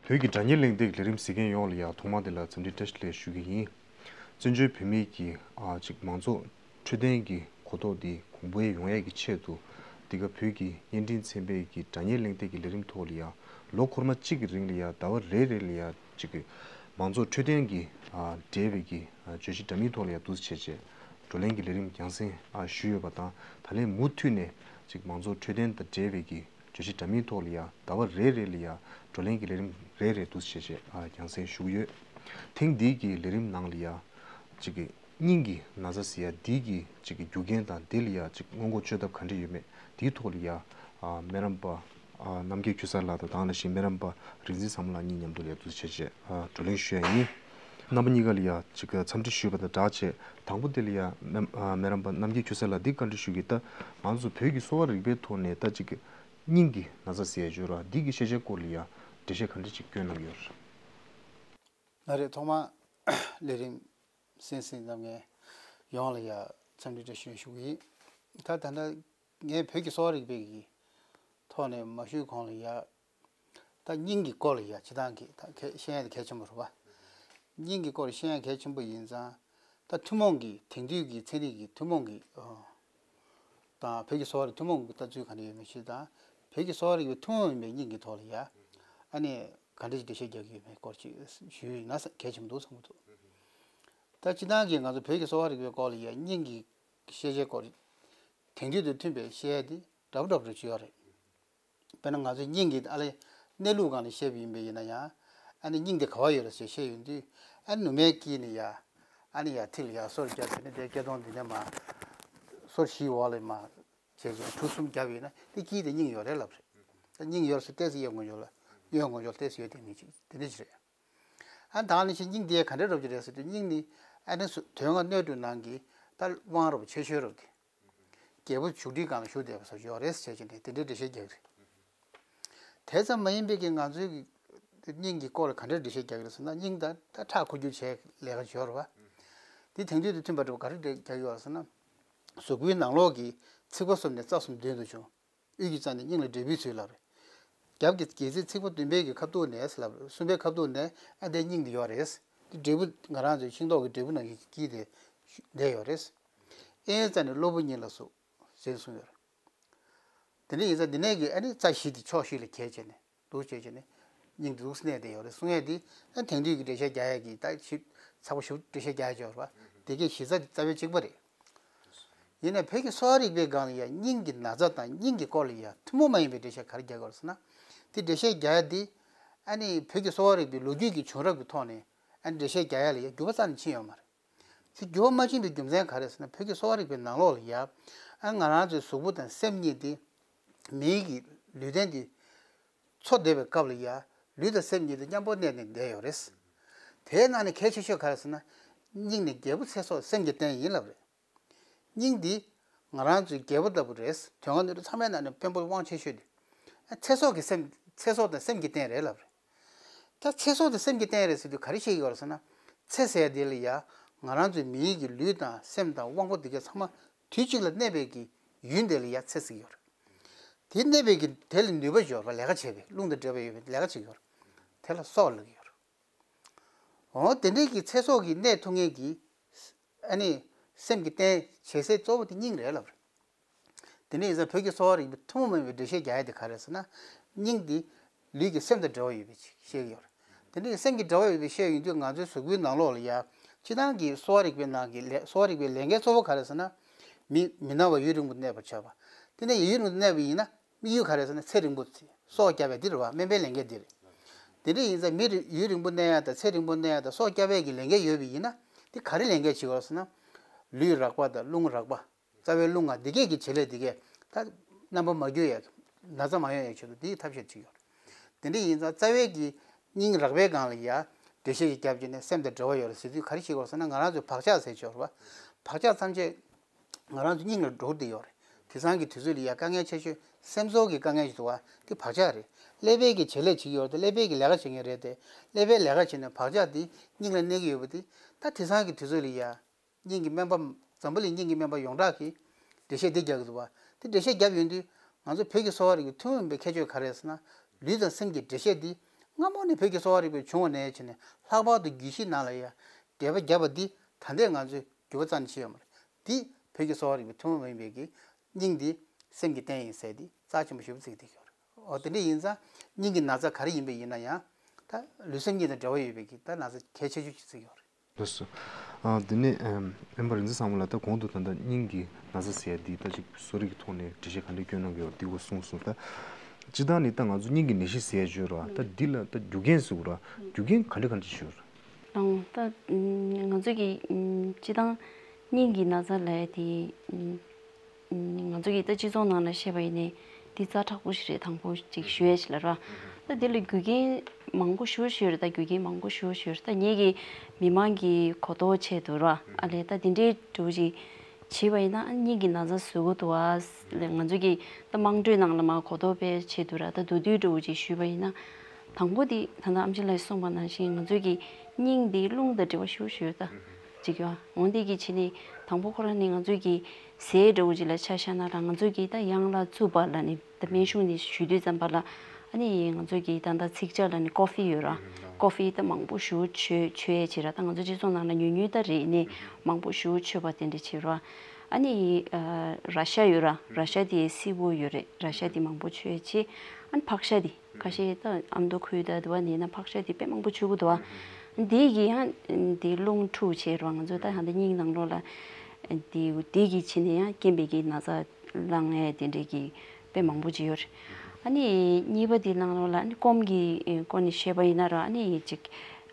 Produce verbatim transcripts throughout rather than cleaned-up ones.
བོད་ཀྱི་དྲ་བརྙན་གླེང་སྟེགས་ལས་རིམ་གཟིགས་མཁན་ཡོངས་ལ་ཡང་ཐོག་མར་དེ་ལ་འཚམས་འདྲི་བཀྲ་ཤིས་བདེ་ལེགས་ཞུ་གི་ཡིན། བཙན་བྱོལ་བོད་མིའི་གི་ཨ་ཅིག་མང་གཙོ་འཕྲོད་བསྟེན་གྱི་གོ་རྟོགས་འདི་གོང་འཕེལ་ཡོང་ཡས་ཀྱི་ཆེད་དུ་འདི་ག་བོད་ཀྱི་བརྙན་འཕྲིན་ཚན་པའི་གི་དྲ་བརྙན་གླེང་སྟེགས་ཀྱི་ལས་རིམ་ཐོག་ལ་ཡང་ལོ་འཁོར་མ་གཅིག་གི་རིང་ལ་ཡང་ཟླ་བ་རེ་རེ་ལ་ཡང་ཅིག་གི་མང་གཙོ་འཕྲོད་བསྟེན་གྱི་ཨ་འབྲེལ་བའི་གི་ཨ་བརྗོད་གཞི་འདྲ་མིན་ཐོག་ལ་ཡང་འདུག་སེ་བྱས་བྱས་བགྲོ་གླེང་གི་ལས་རིམ་རྒྱང་སྲིང་ཨ་ཞུས་ཡོད་པ་དང་ད་ལན་མུ་མཐུད་ནས་ཅིག་མང་གཙོ་འཕྲོད་བསྟེན་དང་འབྲེལ་བའི་གི་བརྗོད་གཞི་འདྲ་མིན་ཐོག་ལ་ཡང་ཟླ་བ་རེ་རེ་ལ་ཡང་བགྲོ་གླེང་གི་ལས་རིམ་རེ་རེ་འདུག་སེ་བྱས་བྱས་ཨ་རྒྱང་སྲིང་ཞུ་གི་ཡོད། ཐེངས་འདིའི་གི་ལས་རིམ་ནང་ལ་ཡང་ཅིག་གི་སྙིང་གི་ན་ཚ་ཟེར་ཡ་འདི་གི་ཅིག་གི་རྒྱུ་རྐྱེན་དང་འདི་ལ་ཡང་ཅིག་སྔོན་འགོག་བཅོས་ཐབས་ག་འདྲ་ཡོད་མེད་འདིའི་ཐོག་ལ་ཡང་ཨ་སྨན་རམས་པ་ཨ་རྣམ་རྒྱལ་ཁྱུ་གསར་ལགས་དང་དེ་ནང་བཞིན་སྨན་རམས་པ་རིག་འཛིན་བཟང་མོ་ལགས་གཉིས་མཉམ་དུ་ལ་ཡང་འདུག་སེ་བྱས་བྱས་ཨ་བགྲོ་གླེང་ཞུ་ཡ་ཡིན། རྣམ་པ་གཉིས་ཀ་ལ་ཡང་ཅིག་གི་འཚམས་འདྲི་ཞུས་པ་དང་སྦྲགས་བྱས་དང་པོ་དེ་ལ་ཡང་སྨན་ཨ་སྨན་རམས་པ་རྣམ་རྒྱལ་ཁྱུ་གསར་ལགས་འདི་བཀའ་འདྲི་ཞུ་གི། ད་ང་ཚོ་བོད་ཀྱི་གསོ་བ་རིག་པའི་ཐོག་ནས་ད་ཅིག་གི་སྙིང་གི་ན་ཚ་ཟེར་ཡ་ཡོད་ར་འདི་གི་ཤེས་བྱའི་སྐོར་ལ་ཡང་འགྲེལ་བཤད་ག་འདྲ་ཅིག་བསྐྱོན་གནང་ཡོད་རེད། ང་རེད། ཐོག་མ་ལས་རིམ་གསན་གཟིགས་གནང་མཁན་ཡོངས་ལ་ཡང་འཚམས་འདྲི་བཀྲ་ཤིས་བདེ་ལེགས་ཞུ་གི་ཡིན། ད་ད་ལྟ་ངས་བོད་ཀྱི་གསོ་བ་རིག་པའི་གི་ཐོག་ནས་མ་ཞུས་གོང་ལ་ཡང་ད་སྙིང་གི་སྐོར་ལ་ཡང་སྤྱི་བཏང་གི་ད་གལ་ཤེས་ཡ་དེ་གལ་ཆེན་པོ་རེད་པ། སྙིང་གི་སྐོར་ཤེས་ཡ་གལ་ཆེན་པོ་ཡིན་ཙང་ད་ཐུན་མོང་གི་དེང་དུས་ཀྱི་ཚན་རིག་གི་ཐུན་མོང་གི་ཨ། དང་བོད་ཀྱི་གསོ་བ་རིག་ཐུན་མོང་གི་ལྟ་ཚུལ་ག་འདྲ་ཡོད་མེད་ཞུས་དང་། བོད་ཀྱི་གསོ་བ་རིག་པའི་ཐུན་མོང་ཡིན་པའི་སྙིང་གི་ཐོག་ལ་ཡ། ཨ་ནི་ག་འདྲ་ཞིག་འགྲེལ་བཤད་རྒྱག་གི་ཡོད་མེད་སྐོར་ཅིག་ཞུས་ཡིན་ན་གལ་ཆེན་པོ་འདུག་བསམ་གྱི་འདུག་ད་སྤྱིར་བཏང་གི་ང་ཚོ་བོད་ཀྱི་གསོ་བ་རིག་པའི་སྐོར་ལ་ཡ་སྙིང་གི་ཤེས་བྱའི་སྐོར་དེང་དུས་དང་མཐུན་པའི་བཤད་ཡ་དེ་འདྲ་པོ་འདྲ་པོ་རེ་ཅིག་ཡོད་རེད། དཔེར་ན་ང་ཚོའི་སྙིང་གི་ཨ་ལས་གནས་ལུགས་སྒང་ལ་བཤད་པ་ཡིན་པ་ཡིན་ན་ཡང་། ཨ་ནི་སྙིང་དེ་ག་བ་ཡོད་རེད་ཟེར་བཤད་ཡོང་དུས། ཨ་ནི་ནུ་མའི་དཀྱིལ་ནས་ཡ། ཨ་ནི་ཡ་མཐིལ་ཡ་སོར་བརྒྱབ་བྱས་ནས་དེ་སྐེ་དོང་འདི་ནས་མར། སོར་བཞི་འོག་ལ་མར། བྱས་བྱས་གྲུ་གསུམ་བརྒྱབ་ཡོད་ན་དེ་དཀྱིལ་དེ་སྙིང་ཡོད་རེད་ལབ་རེད། ད་སྙིང་ཡོད་རེད་ཟེར་ཏོག་ཙམ་གཡས་སྔོན་འཇོག་ལ། གཡོན་སྔོན་འཇོག་ཏོག་ཙམ་ཡོད་དེ་མི་གཅིག་དེ་འདྲ་ཅིག་རེད། ཨ་ནི་ད་ནི་ཕྱིན་སྙིང་དེ་ག་འདྲ་རབ་ཅིག་རེད་ཟེར་དུས་སྙིང་ནི། ཨ་ནི་སུ་དོན་ལྔ་སྣོད་དྲུག་ནང་གི་ད་དབང་རབ་ཆེ་ཤོས་རབ་དེ། རྒྱལ་པོ་བཞུགས་ཁྲིའི་སྒང་ལ་བཞུགས་བསྡད་པ་སོགས་ཡོད་རེད་ཟེར་བྱས་ནས་དེ་འདྲའི་འགྲེལ་བཤད་རྒྱག་གི་རེད། དེ་ཙམ་མ་ཡིན་པའི་གི་ང་ཚོའི་གི་སྙིང་གི་སྐོར་ལ་ག་འདྲའི་འགྲེལ་བཤད་རྒྱག་གི་རེད་ཟེར་ན་སྙིང་ད་ད་ཁྲག་འཁོར་རྒྱུག་བྱས་ལས་ཀ་བྱེད་ཡོད་རེད་པ། དེ་དེང་དུས་དང་མཐུན་པ་འདྲ་བོ་ག་རེ་རྒྱག་གི་ཡོད་རེད་ཟེར་ན། གཟུགས་པོའི་ནང་ལོགས་ཀྱི་ཚིགས་པ་གསུམ་ནས་རྩ་གསུམ་མདུན་དུ་བྱུང་། དབུས་ཀྱི་རྩ་ནས་སྙིང་ལ་འབྲས་བུའི་ཚུལ་ལབ་རེད། རྒྱབ་ཀྱི་སྒལ་ཚིགས་ཚིགས་པ་བདུན་པའི་གི་ཁ་ཐུག་ནས་ལབ་རེད། གསུམ་པའི་ཁ་ཐུག་ནས་ཨ་དེ་སྙིང་དེ་ཡོད་རེད། དེ་འབྲས་བུ་ང་རང་ཚོའི་ཤིང་ཏོག་གི་འབྲས་བུ་ནང་བཞིན་དཀྱིལ་དེ་བསྡད་ཡོད་རེད། གཡས་རྩ་ནས་གློ་བུར་སྙིང་ལ་ཟུག་ཟེར་གསུངས་ཡོད་རེད། དེ་འདྲ་ཡིན་ཙང་འདི་ནས་ཀྱི་ཨ་ནི་རྩ་བཞི་དེ་ཕྱོགས་བཞི་ལ་གྱེས་བྱས་ནས་འདུག་བྱས་བྱས་ནས་སྙིང་དེ་འདུག་གནས་བསྡད་ཡོད་རེད་གསུང་ཡས་དེ་ཨ་དེང་དུས་ཀྱི་འགྲེལ་བཤད་རྒྱག་ཡས་ཀྱི་ད་ཞིབ་ཚགས་པོ་ཞིབ་འགྲེལ་བཤད་རྒྱག་ཡས་ཅིག་ཡོད་རེད་པ། དེ་གའི་གཞི་རྩ་དེ་རྩ་བའི་གཅིག་པ་རེད། ཡིན་ནའི་བོད་ཀྱི་གསོ་བ་རིག་པའི་སྒང་ལ་ཡང་སྙིང་གི་ན་ཚ་དང་སྙིང་གི་སྐོར་ལ་ཡང་ཐུན་མོང་མ་ཡིན་པའི་འགྲེལ་བཤད་ག་རེ་རྒྱག་གི་ཡོད་རེད་ཟེར་ན། དེ་འགྲེལ་བཤད་རྒྱག་ཡ་དེ་ཨ་ནི་བོད་ཀྱི་གསོ་བ་རིག་པའི་ལོ་རྒྱུས་ཀྱི་བྱུང་རབས་ཀྱི་ཐོག་ནས་ཨ་ནི་འགྲེལ་བཤད་རྒྱག་ཡ་ལ་ཡང་འགྱུར་བ་རྩ་ནས་ཕྱིན་ཡོད་མ་རེད། དེ་འགྱུར་བ་མ་ཕྱིན་པའི་རྒྱུ་མཚན་ག་རེ་ཟེར་ན་བོད་ཀྱི་གསོ་བ་རིག་པའི་ནང་ལོགས་ལ་ཡ། ཨ་ང་རང་ཚོའི་གཟུགས་པོ་དང་སེམས་གཉིས་དེ། མིའི་གི་ལུས་རྟེན་དེ་འཚོ་བསྡད་པའི་སྐབས་ལ་ཡ། ལུས་དང་སེམས་གཉིས་དེ་མཉམ་པོ་གནས་ནས་བསྡད་ཡོད་རེད། དེའི་ནང་ནས་གལ་ཆེ་ཤོས་ག་རེ་ཟེར་ན། སྙིང་ནི་རྒྱལ་པོ་ཚེ་སྲོག་སེམས་ཀྱི་རྟེན་ཡིན་ལབ་རེད། སྙིང་འདི་ང་རང་ཚོའི་རྒྱལ་པོ་ལྟ་བུ་རེད། དོན་ལྔ་སྣོད་དྲུག་ཚང་མའི་ནང་ནས་དཔོན་པོ་དབང་ཆེ་ཤོས་དེ། ཚེ་སྲོག་གི་སེམས་ཚེ་སྲོག་དང་སེམས་ཀྱི་རྟེན་རེད་ལབ་རེད། ད་ཚེ་སྲོག་དང་སེམས་ཀྱི་རྟེན་རེད་ཟེར་དུས་ག་རེ་བཤད་ཀྱི་ཡོད་རེད་ཟེར་ན། ཚེ་ཟེར་དེ་ལ་ཡ་ང་རང་ཚོའི་མིའི་གི་ལུས་དང་སེམས་དང་དབང་པོ་འདི་ག་ཚང་མ་དུས་གཅིག་ལ་གནས་པའི་གི་ཡུལ་འདི་ལ་ཡ་ཚེ་ཟེར་གྱི་ཡོད་རེད། དེ་གནས་པའི་གི་དེ་ལ་ནུས་པ་ཡོད་རེད་པ། ལས་ཀ་བྱེད་པའི་རླུང་དང་འབྲེལ་བ་ཡོད་པའི་ལས་ཀ་བྱེད་ཀྱི་ཡོད་རེད། དེ་ལ་སྲོག་ལབ་ཀྱི་ཡོད་རེད། འོ་དེ་འདྲའི་གི་ཚེ་སྲོག་གི་གནས་ཐུབ་མཁན་གྱི་ཨ་ནི་སེམས་ཀྱི་རྟེན་བྱེད་སའི་གཙོ་བོ་དེ་སྙིང་རེད་ལབ་རེད། དེ་འདྲ་ཡིན་ཙང་བོད་ཀྱི་གསོ་བ་རིག་པའི་ཐུན་མོང་མ་ཡིན་པའི་འགྲེལ་བཤད་རྒྱག་ཡ་དེ་ག་རེ་ཟེར་ན། སྙིང་འདི་ལུས་ཀྱི་སེམས་དང་འབྲེལ་བ་ཡོད་པའི་ཅིག་བཤད་ཀྱི་ཡོད་རེད། དེ་འདྲ་ཡི་སེམས་ཀྱི་འབྲེལ་བ་ཡོད་པའི་བཤད་ཡོང་དུས་ང་ཚོའི་གཟུགས་པོའི་ནང་ལོགས་ལ་ཡ། སྤྱིར་བཏང་གི་གསོ་བ་རིག་པའི་ནང་གི་ལས་གསོ་བ་རིག་པའི་ལས་འགན་གཙོ་བོ་ག་རེ་ཟེར་ན། མི་མི་ན་བར་ཡུན་རིང་པོ་གནས་པར་བྱ་བ། དེ་ནས་ཡུན་རིང་པོ་གནས་པ་ཡིན་ན། དམིགས་ཡུལ་ག་རེ་ཟེར་ན་ཚེ་རིང་པོ་ཚེ་སྲོག་སྐྱབས་པའི་འདི་རེད་བ། སྨན་པའི་ལས་འགན་འདི་རེད། དེ་འདྲ་ཡིན་ཙང་མི་རེ་ཡུན་རིང་པོ་གནས་ཡ་དང་ཚེ་རིང་པོ་གནས་ཡ་དང་སྲོག་སྐྱབས་པའི་གི་ལས་འགན་ཡོད་པ་ཡིན་ན། འདི་ག་རེ་ལས་འགན་བྱེད་དགོས་ཟེར་ན། ལུས་རགས་པ་དང་རླུང་རགས་པ། རྩ་བའི་རླུང་ལྔ་འདི་གས་ཀྱི་བྱེད་ལས་འདི་གས་ད་རྣམ་པ་མ་འགྱུར་ཡ། ན་ཚ་མ་ཡོང་ཡའི་ཆེད་དུ་འདིའི་ཐབས་ཤེས་བྱེད་ཀྱི་ཡོད་རེད། དེ་འདྲ་ཡིན་ཙང་རྩ་བའི་གི་སྙིང་རགས་པའི་སྒང་ལ་ཡ། འགྲེལ་བཤད་ཅིག་བརྒྱབ་བྱས་ནས་སེམས་དང་འབྲེལ་བ་ཡོད་རེད་ཟེར་དུས་ག་རེ་བྱེད་དགོས་ཟེར་ན་ང་རང་ཚོའི་བག་ཆགས་ཟེར་ཆོག་རེད་བ། བག་ཆགས་ཐམས་ཅད། ང་རང་ཚོ་སྙིང་ལ་འགྲོ་བསྡད་ཡོད་རེད། དེང་སང་གི་དུས་ཚོད་ལ་ཡ་དཀའ་ངལ་ཆེ་ཤོས་སེམས་ཚོར་གྱི་དཀའ་ངལ་ཞིག་འདུག་བ། དེ་བག་ཆགས་རེད། ཀླད་པའི་གི་བྱེད་ལས་བྱེད་ཀྱི་ཡོད་རེད་དེ་ཀླད་པའི་གི་ལས་ཀ་བྱེད་མཁན་རེད་དེ། ཀླད་པའི་ལས་ཀ་བྱེད་ནས་བག་ཆགས་དེ་སྙིང་ལ་གནས་ཀྱི་ཡོད་པ་དེ། ད་དེང་སང་གི་དུས་ཚོད་ལ་ཡ། སྙིང་གི་སྨན་པ། འཛམ་བུ་གླིང་སྙིང་གི་སྨན་པ་ཡོངས་གྲགས་ཀྱིས་འགྲེལ་བཤད་འདི་རྒྱག་གི་འདུག་བ། དེ་འགྲེལ་བཤད་བརྒྱབ་ཡོང་དུས་ང་ཚོ་བོད་ཀྱི་གསོ་བ་རིག་པའི་ཐུན་མོང་མིན་པའི་ཁྱད་ཆོས་ག་རེ་རེད་ཟེར་ན། ལུས་དང་སེམས་ཀྱི་འགྲེལ་བཤད་འདི་ སྔ་མོ་ནས་བོད་ཀྱི་གསོ་བ་རིག་པའི་བྱུང་བ་ནས་བྱས་ནས་ལྷག་པར་དུ་རྒྱུད་བཞི་ནང་ལ་ཡང་འགྲེལ་པ་བརྒྱབ་པ་འདི་ད་ལྟའི་ང་ཚོས་འགྱུར་བ་རྩ་ནས་ཕྱིན་ཡོད་མ་རེད། འདི་བོད་ཀྱི་གསོ་བ་རིག་པའི་ཐུན་མོང་མ་ཡིན་པའི་གི་སྙིང་འདི་སེམས་ཀྱི་རྟེན་ཡིན་ཟེར་འདི་རྩ་ཆེན་པོ་ཞེ་པོ་བརྩི་གི་ཡོད་རེད། འོ་དེ་འདྲ་ཡིན་ཙང་སྙིང་གི་ན་ཚ་ག་རེ་ཡིན་པ་ཡིན་ན་ཡང་ད་ལུས་སེམས་གཉིས་དང་འབྲེལ་བ་ཡོད་པའི་གི་ད་ན་ཚ་གལ་ཆེ་ཤོས་ཤིག་བརྩི་གི་ཡོད་རེད། ལགས་སོ། ཨ་དེ་ནས་ཨམ་སྨན་པ་རིག་འཛིན་བཟང་མོ་ལགས། ད་གོང་དུ་ད་ལྟ་སྙིང་གི་ན་ཚ་ཟེར་ཡ་འདི་ད་ཅིག་གསོ་རིག་གི་ཐོག་ནས་འགྲེལ་བཤད་ག་འདྲ་སྐྱོན་གནང་གི་ཡོད་འདི་གོ་གསུངས་སོང་། ད་སྤྱིར་བཏང་ནི་ད་ང་ཚོ་སྙིང་གི་ནད་གཞི་ཟེར་ཡ་ཡོད་རེད་བ། ད་འདི་ལ་ད་རྒྱུ་རྐྱེན་ཟེར་དགོས་རེད་བ། རྒྱུ་རྐྱེན་ག་འདྲ་ག་འདྲ་ཞིག་ཡོད་རེད། ཨང་ད་ང་ཚོ་གི་སྤྱིར་བཏང་སྙིང་གི་ན་ཚ་ལབ་ཡ་དེ། ང་ཚོ་གི་ད་སྤྱི་ཚོགས་ནང་ལ་བཤད་པ་ཡིན་ནའི་འདི་ཛ་དྲག་པོ་ཞིག་རེད། དང་པོ་ཅིག་ཞུ་ཡས་ཞིག་ལ་ར། ད་འདི་ལ་རྒྱུ་རྐྱེན་མང་པོ་ཞེ་པོ་ཞིག་ཡོད་རེད། ད་རྒྱུ་རྐྱེན་མང་པོ་ཞེ་པོ་ཞིག་ཡོད་རེད། ད་ངེད་ཀྱི་མི་མང་གི་གོ་རྟོགས་ཆེད་དུ་ར། ཨ་ལས་ད་འདི་འདྲའི་འགྲོ་ཅིག་བྱས་པ་ཡིན་ན་ཨ་སྙིང་གི་ན་ཚ་བཟོ་གི་འདུག་ཨ། ང་ཚོ་གི་ད་དམངས་ཁྲོད་ནང་ལ་མ་གོ་རྟོགས་སྤེལ་ཆེད་དུ་ར། ད་མདོར་བསྡུས་འགྲོ་ཅིག་ཞུས་པ་ཡིན་ན། དང་པོ་འདི་ད་ལྟ་ཨམ་ཆི་ལགས་གསུངས་པ་ནང་བཞིན་ང་ཚོ་གི་སྙིང་འདི་རླུང་དང་འབྲེལ་བ་ཞེ་པོ་ཞིག་ཡོད་ད། ཅིག་ཡོད། འོན་ཏེ་གི་ཕྱི་ནས་དང་པོ་ཁོ་རང་ནི་ང་ཚོས་ཀྱི་ཟས་འདྲ་བོ་ཅིག་ལ་ཆ་བཞག་ན་ར། ང་ཚོས་ཀྱི་ད་གཡང་ལ་རྩུབ་པ་ལ་ནི་ད་སྨན་གཞུང་ནས་ཞུ་དུས་ཙམ་པ་ལ་ཨ་ནི་ང་ཚོས་ཀྱི་ད་ད་ཚིག་ཇ་ལ་ནི་ཀོ་ཧྥི་ཡོད་ར། ཀོ་ཧྥི་ད་མང་པོ་ཞེ་པོ་མཆོད་མཆོད་ཡས་བྱེད་ར། ད་ང་ཚོ་སྤྱི་ཚོགས་ནང་ལ་ཉུང་ཉུང་ད་རེད། ནི་མང་པོ་ཞེ་པོ་མཆོད་པ་དེ་འདྲ་བྱེད་ར། ཨ་ནི་ཨ་ར་ཤ་ཡོད་ར། ར་ཤ་དེ་བསིལ་པོ་ཡོད་རེད། ར་ཤ་དེ་མང་པོ་མཆོད་ཡས་བྱེད། ཨ་ནི་ཕག་ཤ་དེ། ཁ་ཤས་ད་ཨ་མདོ་ཁུལ་ད་དུ་བ་ནས་ན་ཕག་ཤ་དེ་དཔེ་མང་པོ་མཆོད་ཀྱི་འདུག་བ། དེ་གི་ཡང་དེ་རླུང་འཁྲུགས་བྱས་རོགས། ང་ཚོ་ད་ཧ་ད་སྙིང་ནང་ལོགས་ལ་དེ་དེ་གི་ཕྱི་ནས་ཡང་རྐྱེན་པས་ཀྱི་ན་ཚ་ལངས་ཡས་དེ་འདྲས་ཀྱི་དཔེ་མང་པོ་ཅིག་ཡོད་རེད། ཨ་ནི་གཉིས་པ་དེ་ནང་ལོགས་ལ་ཨ་ནི་སྐོམ་གྱི་སྐོར་ནས་བཤད་པ་ཡིན་ན་ར། ཨ་ནི་ཅིག་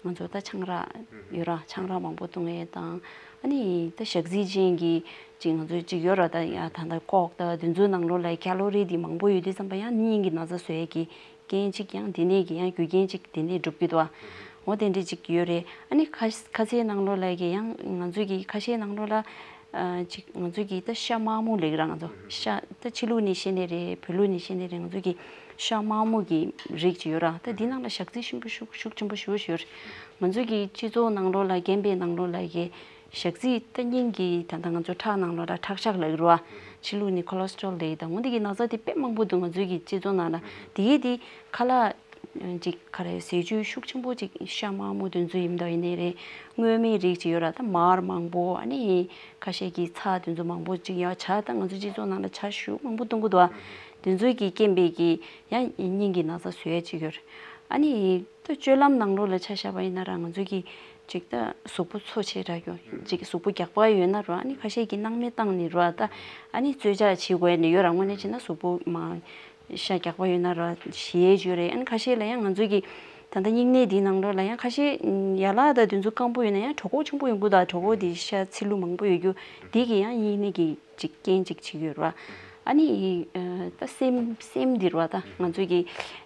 ང་ཚོ་ད་ཆང་རག་ཡོད་ར། ཆང་རག་མང་པོ་བཏུང་ཡས་དང་། ཨ་ནི་ད་ཞག་རྩི་ཅན་གྱི་ཅིག་ང་ཚོ་ཅིག་ཡོད་ར། ད་ཡ་ད་ད་ཀོག་ད་དེ་ཚོའི་ནང་ལོགས་ལ་ཁ་ལོ་རི་དེ་མང་པོ་ཡོད་དུས་ཙམ་པ་ཡང་སྙིང་གི་ན་ཚ་བཟོ་ཡས་ཀྱི་རྐྱེན་གཅིག་ཡང་དེ་ནས་ཀྱི་ཡང་རྒྱུ་རྐྱེན་གཅིག་དེ་ནས་འགྲུབ་ཀྱི་འདུག་བ། འོ་དེ་འདྲ་གཅིག་ཡོད་རེད། ཨ་ནི་ཁ་ཁ་ཚའི་ནང་ལོགས་ལ་གི་ཡང་ང་ཚོའི་གི་ཁ་ཤས་ནང་ལོགས་ལ་ཨ་གཅིག་ང་ཚོའི་གི་ད་ཤ་དམར་མོ་ལབ་ཀྱི་ར། ང་ཚོ་ཤ་ད་ཕྱི་ལུགས་ནས་བཤད་ནའི་རེད། བོད་ལུགས་ནས་བཤད་ནའི་རེད། ང་ཚོའི་གི་ཤ་དམར་མོ་གི་རིགས་ཅིག་ཡོད་ར། ད་འདི་ནང་ལ་ཞག་རྩི་ཆེན་པོ་ཤུགས་ཤུགས་ཆེན་པོ་ཞེ་པོ་ཞིག་ཡོད་རེད། ང་ཚོའི་གི་སྤྱི་ཚོགས་ནང་ལོགས་ལ་རྒན་པའི་ནང་ལོགས་ལ་གི་ཞག་རྩི་ད་སྙིང་གི་ད་ལྟ་ང་ཚོ་ཁྲག་ནང་ལོགས་ལ་ཁྲག་ཞག་ལབ་ཀྱི་རེད་བ། ཕྱི་ལུགས་ནས་ཁོ་ལེ་སི་ཊོ་རོལ་ལབ་ཀྱི། ད་འོ་འདི་གི་ན་ཚ་དེ་དཔེ་མང་པོ་འདུག་ང་ཚོའི་གི་སྤྱི་ཚོགས་ནང་ལ། དེ་གི་དེ་ཁ་ལག་ཅིག་ག་རེ་ཟས་བཅུད་ཤུགས་ཆེན་པོ་ཅིག་ཤ་དམར་མོ་དེ་ཚོ་ཡིན་ད་ཡིན་ནའི་རེད། སྔོན་མའི་རིགས་ཅིག་ཡོད་ར། ད་མར་མང་པོ། ཨ་ནི་ཁ་ཤས་ཀྱི་ཚྭ་དེ་ཚོ་མང་པོ་ཅིག་ཡོད། ཇ་ད་ང་ཚོ་སྤྱི་ཚོགས་ནང་ལ་ཇ་ཤུགས་མང་པོ་བཏུང་གི་འདུག་བ། དེ་ཚོའི་གི་རྐྱེན་པས་ཀྱི་ཡང་སྙིང་གི་ན་ཚ་བཟོ་ཡས་ཅིག་ཡོད་རེད། ཨ་ནི་ད་སྤྱོད་ལམ་ནང་ལོགས་ལ་ཆ་བཞག་པ་ཡིན་ན་ར། ང་ཚོ་གི་ཅིག་ད་གཟུགས་པོ་འཚོ་ཆེ་དྲགས་ཀྱོ། ཅིག་གཟུགས་པོ་རྒྱགས་པ་ཡོད་ན་ར། ཨ་ནི་ཁ་ཤས་ཀྱིས་སྣང་མེད་བཏང་ནས་ར། ད་ཨ་ནི་རྩོལ་བཅག་བྱེད་དགོས་ནས་ཡོད་ར། དངོས་གནས་བྱས་ན་གཟུགས་པོ་མ་ཤ་རྒྱགས་པ་ཡོད་ན་ར་ཞེད་ཡས་ཡོད་རེད། ཨ་ནི་ཁ་ཤས་ལ་ཡང་ང་ཚོས་ཀྱི་ད་ལྟ་སྙིང་ནད་འདིའི་ནང་ལོགས་ལ་ཡང་ཁ་ཤས་ཡ་ལག་དང་དེ་ཚོ་སྐམ་པོ་ཡོད་ན་ཡང་གྲོད་ཁོག་ཆུང་པོ་ཡོང་གི་འདུག་གྲོད་ཁོག་དེ་ཤ་ཚིལ་ལུ་མང་པོ་ཡོད་རྒྱུ་འདི་གི་ཡང་སྙིང་ནད་ཀྱི་ཅིག་རྐྱེན་ཅིག་བྱེད་ཀྱི་ཡོད་ར། ཨ་ནི་ཨ་ད་སེམས་སེམས་འདི་ར་བ། ད་ང་ཚོས་ཀྱི་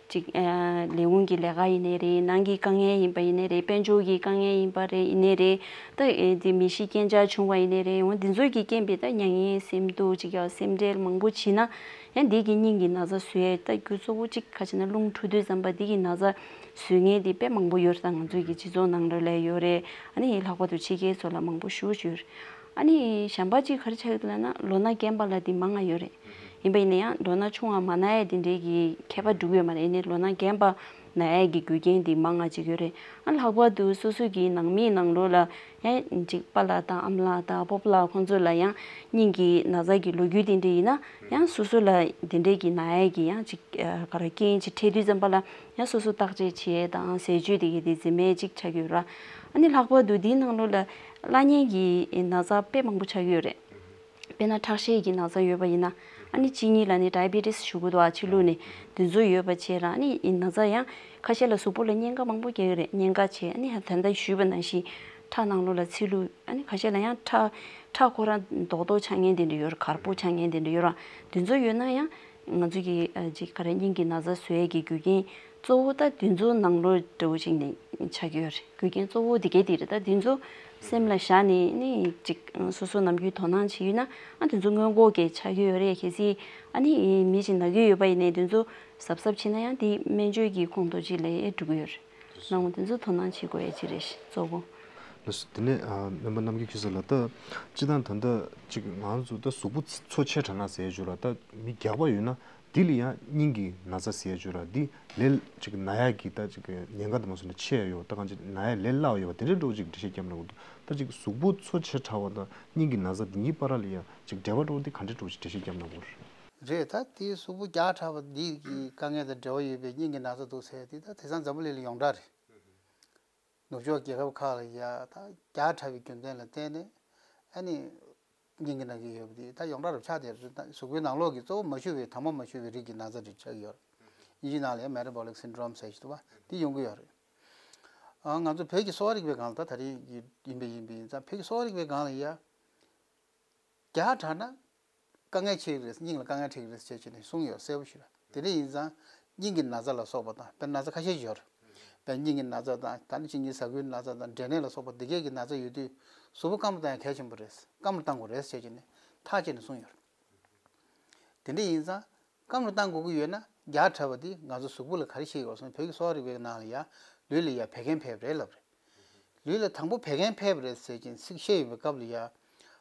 ཅིག་ཨ་ལས་ཁུངས་ཀྱི་ལས་ཀ་ཡིན་ནའི་རེད། ནང་གི་དཀའ་ངལ་ཡིན་པ་ཡིན་ནའི་རེད། དཔལ་འབྱོར་གྱི་དཀའ་ངལ་ཡིན་པ་རེད་ཡིན་ནའི་རེད། ད་ཨེ་དེ་མི་ཤི་རྐྱེན་ཆག་བྱུང་བ་ཡིན་ནའི་རེད། འོ་འདི་ཚོ་གི་རྐྱེན་པས་ད་མྱ་ངན་སེམས་སྡུག་ཅིག་ཡ་སེམས་ཁྲལ་མང་པོ་བྱས་ན་ཡང་འདི་གི་སྙིང་གི་ན་ཚ་བཟོ་ཡས། ད་རྒྱུ་གཙོ་བོ་གཅིག་ག་བྱས་ན་རླུང་འཁྲུགས་དུས་ཙམ་པ་འདི་གི་ན་ཚ་བཟོ་མཁན་དེ་དཔེ་མང་པོ་ཡོད་རེད། ད་ང་ཚོའི་གི་སྤྱི་ཚོགས་ནང་ལོགས་ལ་ཡོད་རེད། ཨ་ནི་ལྷག་པར་དུ་ཕྱི་རྒྱལ་ཚོ་ལ་མང་པོ་ཞེ་པོ་ཅིག་ཡོད་རེད། ཨ་ནི་གཞན་པ་གཅིག་ག་རེ་ཆགས་ཡོད་ལབ་ན་ལོ་ན་རྒན་པ་ལ་དེ་མང་ང་ཡོད་རེད། ཡིན་པ་ཡིན་ན་ཡང་ལོ་ན་ཆུང་བ་མ་ན་ཡས་དེ་འདྲའི་གི་ཁྱད་པར་འགྲོ་གི་ཡོད་མ་རེད། ཡིན་ནའི་ལོ་ན་རྒན་པ་ན་ཡས་ཀྱི་རྒྱུ་རྐྱེན་དེ་མང་ང་ཅིག་ཡོད་རེད། ཨ་ལྷག་པར་དུ་སོ་སོ་གི་ནང་མི་ནང་ལོགས་ལ་ཡང་ཅིག་པཱ་ལགས་དང་ཨ་མ་ལགས་དང་སྤོ་བོ་ལགས་ཁོང་ཚོ་ལ་ཡང་སྙིང་གི་ན་ཚ་གི་ལོ་རྒྱུས་དེ་འདྲ་ཡིན་ན་ཡང་སོ་སོ་ལ་དེ་འདྲའི་གི་ན་ཡས་ཀྱི་ཡང་ཅིག་ག་རེ་རྐྱེན་ཅིག་འཕྲད་དུས་ཙམ་པ་ལ་ཡང་སོ་སོ་བརྟག་དཔྱད་བྱེད་ཡས་དང་ཟས་བཅུད་དེ་གི་དེ་འཛིན་མེད་ཅིག་ཆགས་ཀྱི་ཡོད་ར། ཨ་ནི་ལྷག་པར་དུ་དེའི་ནང་ལོགས་ལ་བླ་གཉན་གྱི་ན་ཚ་དཔེ་མང་པོ་ཆགས་ཀྱི་ཡོད་རེད། དཔེར་ན་ཁྲག་ཤེད་ཀྱི་ན་ཚ་ཡོད་པ་ཡིན་ན་ཨ་ནི་གཅིན་སྙི་ལ་ནི་ཌའི་བེ་ཊི་སི་ཞུ་གི་འདུག་ཨ། ཕྱི་ལུགས་ནས་དེ་ཚོ་ཡོད་པ་བྱས་ར། ཨ་ནི་ན་ཚ་ཡང་ཁ་ཤས་ལ་གཟུགས་པོ་ལ་གཉན་ཁ་མང་པོ་རྒྱག་གི་རེད། གཉན་ཁ་བྱས། ཨ་ནི་ད་ལྟ་ཞུས་པ་ནང་བཞིན་ཁྲག་ནང་ལོགས་ལ་ཚིལ་ལུ། ཨ་ནི་ཁ་ཤས་ལ་ཡང་ཁྲག་ཁྲག་ཁོ་རང་རྡོག་རྡོག་ཆགས་མཁན་དེ་འདྲ་ཡོད་ར། གར་པོ་ཆགས་མཁན་དེ་འདྲ་ཡོད་ར། དེ་ཚོ་ཡོད་ན་ཡང་ང་ཚོ་གི་ཨ་ཅིག་ག་རེ་སྙིང་གི་ན་ཚ་བཟོ་ཡས་ཀྱི་རྒྱུ་རྐྱེན་གཙོ་བོ་ད་དེ་ཚོ་ནང་ལོགས་འདྲ་བོ་ཅིག་ནས་ཆགས་ཀྱི་ཡོད་རེད། རྒྱུ་རྐྱེན་གཙོ་བོ་དེ་གས་དེ་རེད། ད་དེ་ཚོ་སེམས་ལ་བཞག་ནས་ནི་ཅིག་སོ་སོ་ནམ་རྒྱུན་དོ་སྣང་བྱེད་ཡོད་ན་ཨ་དེ་ཚོ་སྔོན་འགོག་གི་ཆགས་ཀྱི་ཡོད་རེད། གལ་སྲིད་ཨ་ནི་མི་ཅིག་ན་གི་ཡོད་པ་ཡིན་ནའི་དེ་ཚོ་གཟབ་གཟབ་བྱེད་ན་ཡང་དེ་སྨན་བཅོས་ཀྱི་ཁོངས་གཏོགས་ཅིག་ལ་འགྲོ་གི་ཡོད་རེད། ནང་དེ་ཚོ་དོ་སྣང་བྱེད་དགོས་ཡ་ཅིག་རེད་གཙོ་བོ། ལགས་སོ། དེ་ནས་ཨ་སྨན་པ་རྣམ་རྒྱལ་ཁྱོད་ཚོ་ལ་ད་སྤྱིར་བཏང་ད་ལྟ་ཅིག་ང་ཚོ་ད་གཟུགས་པོ་འཚོ་ཆེ་དྲགས་ན་ཟེར་ཞུ་ལ། ད་མི་རྒྱགས་པ་ཡོད་ན་ འདི་ལ་ཡང་སྙིང་གི་ན་ཚ་ཟེར་ཡ་ཅིག་ཡོད་ར། འདི་ལས་ཅིག་ན་ཡ་གི་ད་ཅིག་ཉེན་ཁ་དེ་མ་སོང་ན་ཆེ་ཡ་ཡོད། ད་གང་ཅིག་ན་ཡ་ལས་སླ་བ་ཡོད་པ་དེ་འདྲ་འདྲ་བོ་ཅིག་འགྲེལ་བཤད་བརྒྱབ་ན་འོ་འདུག་ད་ཅིག་གཟུགས་པོ་ཚོ་ཆེ་དྲགས་པ་དང་སྙིང་གི་ན་ཚ་འདི་གཉིས་བར་ལ་ཡང་ཅིག་འབྲེལ་བ་འདྲ་བོ་འདི་ག་འདྲ་འདྲ་བོ་ཅིག་འགྲེལ་བཤད་བརྒྱབ་ན་འོ། རེད། ད་དེའི་གཟུགས་པོ་བརྒྱ་དྲགས་པ་འདི་གི་དཀའ་ངལ་དང་འབྲེལ་བ་ཡོད་པའི་སྙིང་གི་ན་ཚ་འདུག་ཟེར་དེ་ད་དེང་སང་འཛམ་བུ་གླིང་ལ་ཡོངས་གྲགས་རེད། ནུབ་ཕྱོགས་རྒྱལ་ཁབ་ཁག་ལ་ཡ་ད་བརྒྱ་ཕྲག་པའི་རྒྱུ་མཚན་ལ་བརྟེན་ནས་ཨ་ནི་སྙིང་གི་ན་གི་ཡོད་པ་དེ་ད་ཡོངས་གྲགས་རུ་ཆགས་བསྡད་རེད། ད་གཟུགས་པོའི་ནང་ལོགས་ཀྱི་གཙོ་བོ་མ་ཞུ་བའི་དྭངས་མ་མ་ཞུ་བའི་རིགས་ཀྱི་ན་ཚ་རེད་ཆགས་ཀྱི་ཡོད་རེད། དབྱིན་ཇིའི་ནང་ལ་ཡ་Metabolic Syndrome་ཟེར་ཞིག་འདུག་བ་དེ་ཡོང་གི་ཡོད་རེད། ཨ་ང་ཚོ་བོད་ཀྱི་གསོ་བ་རིག་པའི་སྒང་ལ་ད་ད་རེས་ཀྱི་ཡིན་པ་ཡིན་པ་ཡིན་ཙང་བོད་ཀྱི་གསོ་བ་རིག་པའི་སྒང་ལ་ཡ། བརྒྱ་དྲགས་ན་དཀའ་ངལ་ཆེ་གི་རེད། སྙིང་ལ་དཀའ་ངལ་འཕྲད་ཀྱི་རེད་ཅེས་བྱས་ནས་གསུངས་ཡོད་གསལ་པོ་ཞིག་རེད། དེ་འདྲ་ཡིན་ཙང་སྙིང་གི་ན་ཚ་ལ་སོགས་པ་དང་དཔེར་ན་ན་ཚ་ཁ་ཤས་ཤིག་ཡོད་རེད། དཔེར་སྙིང་གི་ན་ཚ་དང་ད་ནི་གཅིན་སྙི་ཟ་ཁུའི་ན་ཚ་དང་འབྲས་ནད་ལ་སོགས་པ་འདི་གས་ཀྱི་ན་ཚ་ཡོད་དུས་གཟུགས་པོ་སྐམ་པོ་བཏང་ཡ་གལ་ཆེན་པོ་རེད། སྐམ་པོ་བཏང་དགོས་རེད་ཅེས་བྱས་ནས་ཐག་བཅད་ནས་གསུངས་ཡོད་རེད། དེ་འདྲ་ཡིན་ཙང་སྐམ་པོ་བཏང་དགོས་ཀྱི་ཡོད་ན་བརྒྱ་ཕྲག་པ་འདི་ང་ཚོ་གཟུགས་པོ་ལ་ག་རེ་བྱེད་དགོས་སོང་བོད་ཀྱི་གསོ་བ་རིག་པའི་ནང་ལ་ཡ་ལུས་ལ་ཡ་བད་ཀན་འཕེལ་བ་རེད་ལབ་རེད། ལུས་ལ་དང་པོ་བད་ཀན་འཕེལ་བ་རེད་ཟེར་གྱིན་ཚིག་བཤད་ཡོད་པའི་སྐབས་ལ་ཡ།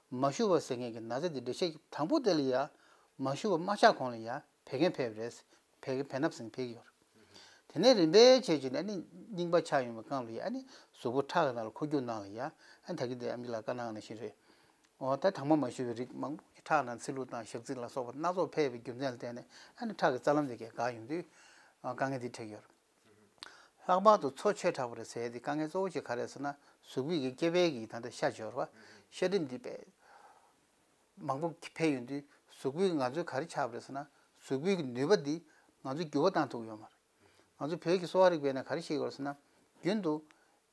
མ་ཞུ་བ་ཟེར་མཁན་གྱི་ན་ཚ་འདི་འགྲེལ་བཤད་དང་པོ་དེ་ལ་ཡ། མ་ཞུ་བ་མ་ཆགས་གོང་ལ་ཡ་བད་ཀན་འཕེལ་བ་རེད། བད་ཀན་བེ་སྣབས་ཟེར་མཁན་འཕེལ་གྱི་ཡོད་རེད། དེ་ནས་རིམ་པས་བྱས་བྱས་ནས་ནི་རྙིང་པ་ཆགས་ཡོང་བའི་སྒང་ལ་ཡ་ནི་གཟུགས་པོ་ཁྲག་གི་ནང་ལ་འཁོར་རྒྱུག་ནང་ལ་ཡ། ཨ་ད་གིན་དེ་ཨ་མི་ལ་བཀའ་གནང་ནང་བཞིན་རེད། འོ་ད་དྭངས་མ་མ་ཞུ་བའི་རིགས་མང་པོ་ཁྲག་ནང་ཚིལ་ལུ་དང་ཞག་ཚིལ་ལ་སོགས་པ་སྣ་ཚོགས་འཕེལ་བའི་རྒྱུ་མཚན་ལ་བརྟེན་ནས་ཨ་ནི་ཁྲག་གི་རྩ་ལམ་དེ་གས་འགག་ཡོང་དུས་དཀའ་ངལ་འདི་འཕྲད་ཀྱི་ཡོད་རེད། ལྷག་པར་དུ་མཚོ་ཆེ་དྲགས་པ་རེད་ཟེར་ཡས་དེ་དཀའ་ངལ་གཙོ་བོ་ཅིག་ག་རེ་རེད་ཟེར་ན་གཟུགས་པོའི་གི་སྐེད་པའི་གི་ད་ལྟ་ཤ་སྦྱོར་བ་ཤ་རིམས་འདི་དཔེ་མང་པོ་འཕེལ་ཡོང་དུས་གཟུགས་པོའི་ང་ཚོའི་ག་རེ་ཆགས་པ་རེད་ཟེར་ན་གཟུགས་པོའི་གི་ནུས་པ་འདི་ང་ཚོས་འགྱུར་བ་བཏང་ཐུབ་ཡོད་མ་རེད། ང་ཚོ་བོད་ཀྱི་གསོ་བ་རིག་པའི་ནང་ག་རེ་བཤད་ཀྱི་ཡོད་རེད་ཟེར་ན་རྒྱུན་དུ་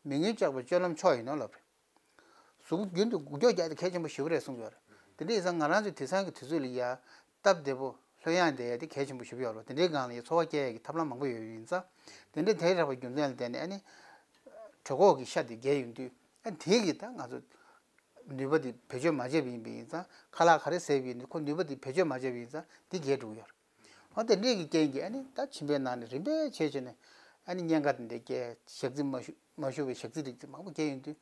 མི་མངོན་བཅག་པའི་སྤྱོད་ལམ་མཆོག་ཡིན་ནོ་ལབ་རེད། གཟུགས་པོ་རྒྱུན་དུ་འགུལ་སྐྱོད་རྒྱག་ཡ་དེ་གལ་ཆེན་པོ་ཞེ་པོ་རེད་གསུངས་ཡོད་རེད། དེ་འདྲ་ཡིན་ཙང་ང་རང་ཚོའི་དེང་སང་གི་དུས་ཚོད་ལ་ཡ་སྟབས་བདེ་པོ་ལྷོད་ཡངས་བསྡད་ཡ་དེ་གལ་ཆེན་པོ་ཞེ་པོ་ཡོད་རེད། དེ་འདྲའི་སྒང་ལ་ཡ་འཚོ་བ་སྐྱེལ་ཡ་གི་ཐབས་ལམ་མང་པོ་ཡོད་ཡིན་ཙང་དེ་འདྲ་དེ་རག་པའི་རྒྱུ་མཚན་ལ་བརྟེན་ནས་ཨ་ནི་གྲོད་ཁོག་གི་ཤ་དེ་རྒྱས་ཡོང་དུས་ཨ་དེ་གི་ད་ང་ཚོ་ནུས་པ་དེ་བེད་སྤྱོད་མ་བྱས་པ་ཡིན་པ་ཡིན་ཙང་ཁ་ལག་ག་རེ་བཟས་པ་ཡིན་ནའི་ཁོ་ནུས་པ་དེ་བེད་སྤྱོད་མ་བྱས་པ་ཡིན་ཙང་དེ་རྒྱས་འགྲོ་གི་ཡོད་རེད། འོ་དེ་འདྲས་ཀྱི་རྐྱེན་གྱིས་ཨ་ནི་ད་མཆིན་པའི་ནང་ནས་རིམ་པས་བྱས་བྱས་ནས་ཨ་ནི་གཉན་ཁ་དེ་འདྲས་སྐྱེ་ཞག་རྩི་མ་ཞུ་མ་ཞུ་བའི་ཞག་རྩི་རིགས་དེ་མང་པོ་སྐྱེ་ཡོང་དུས།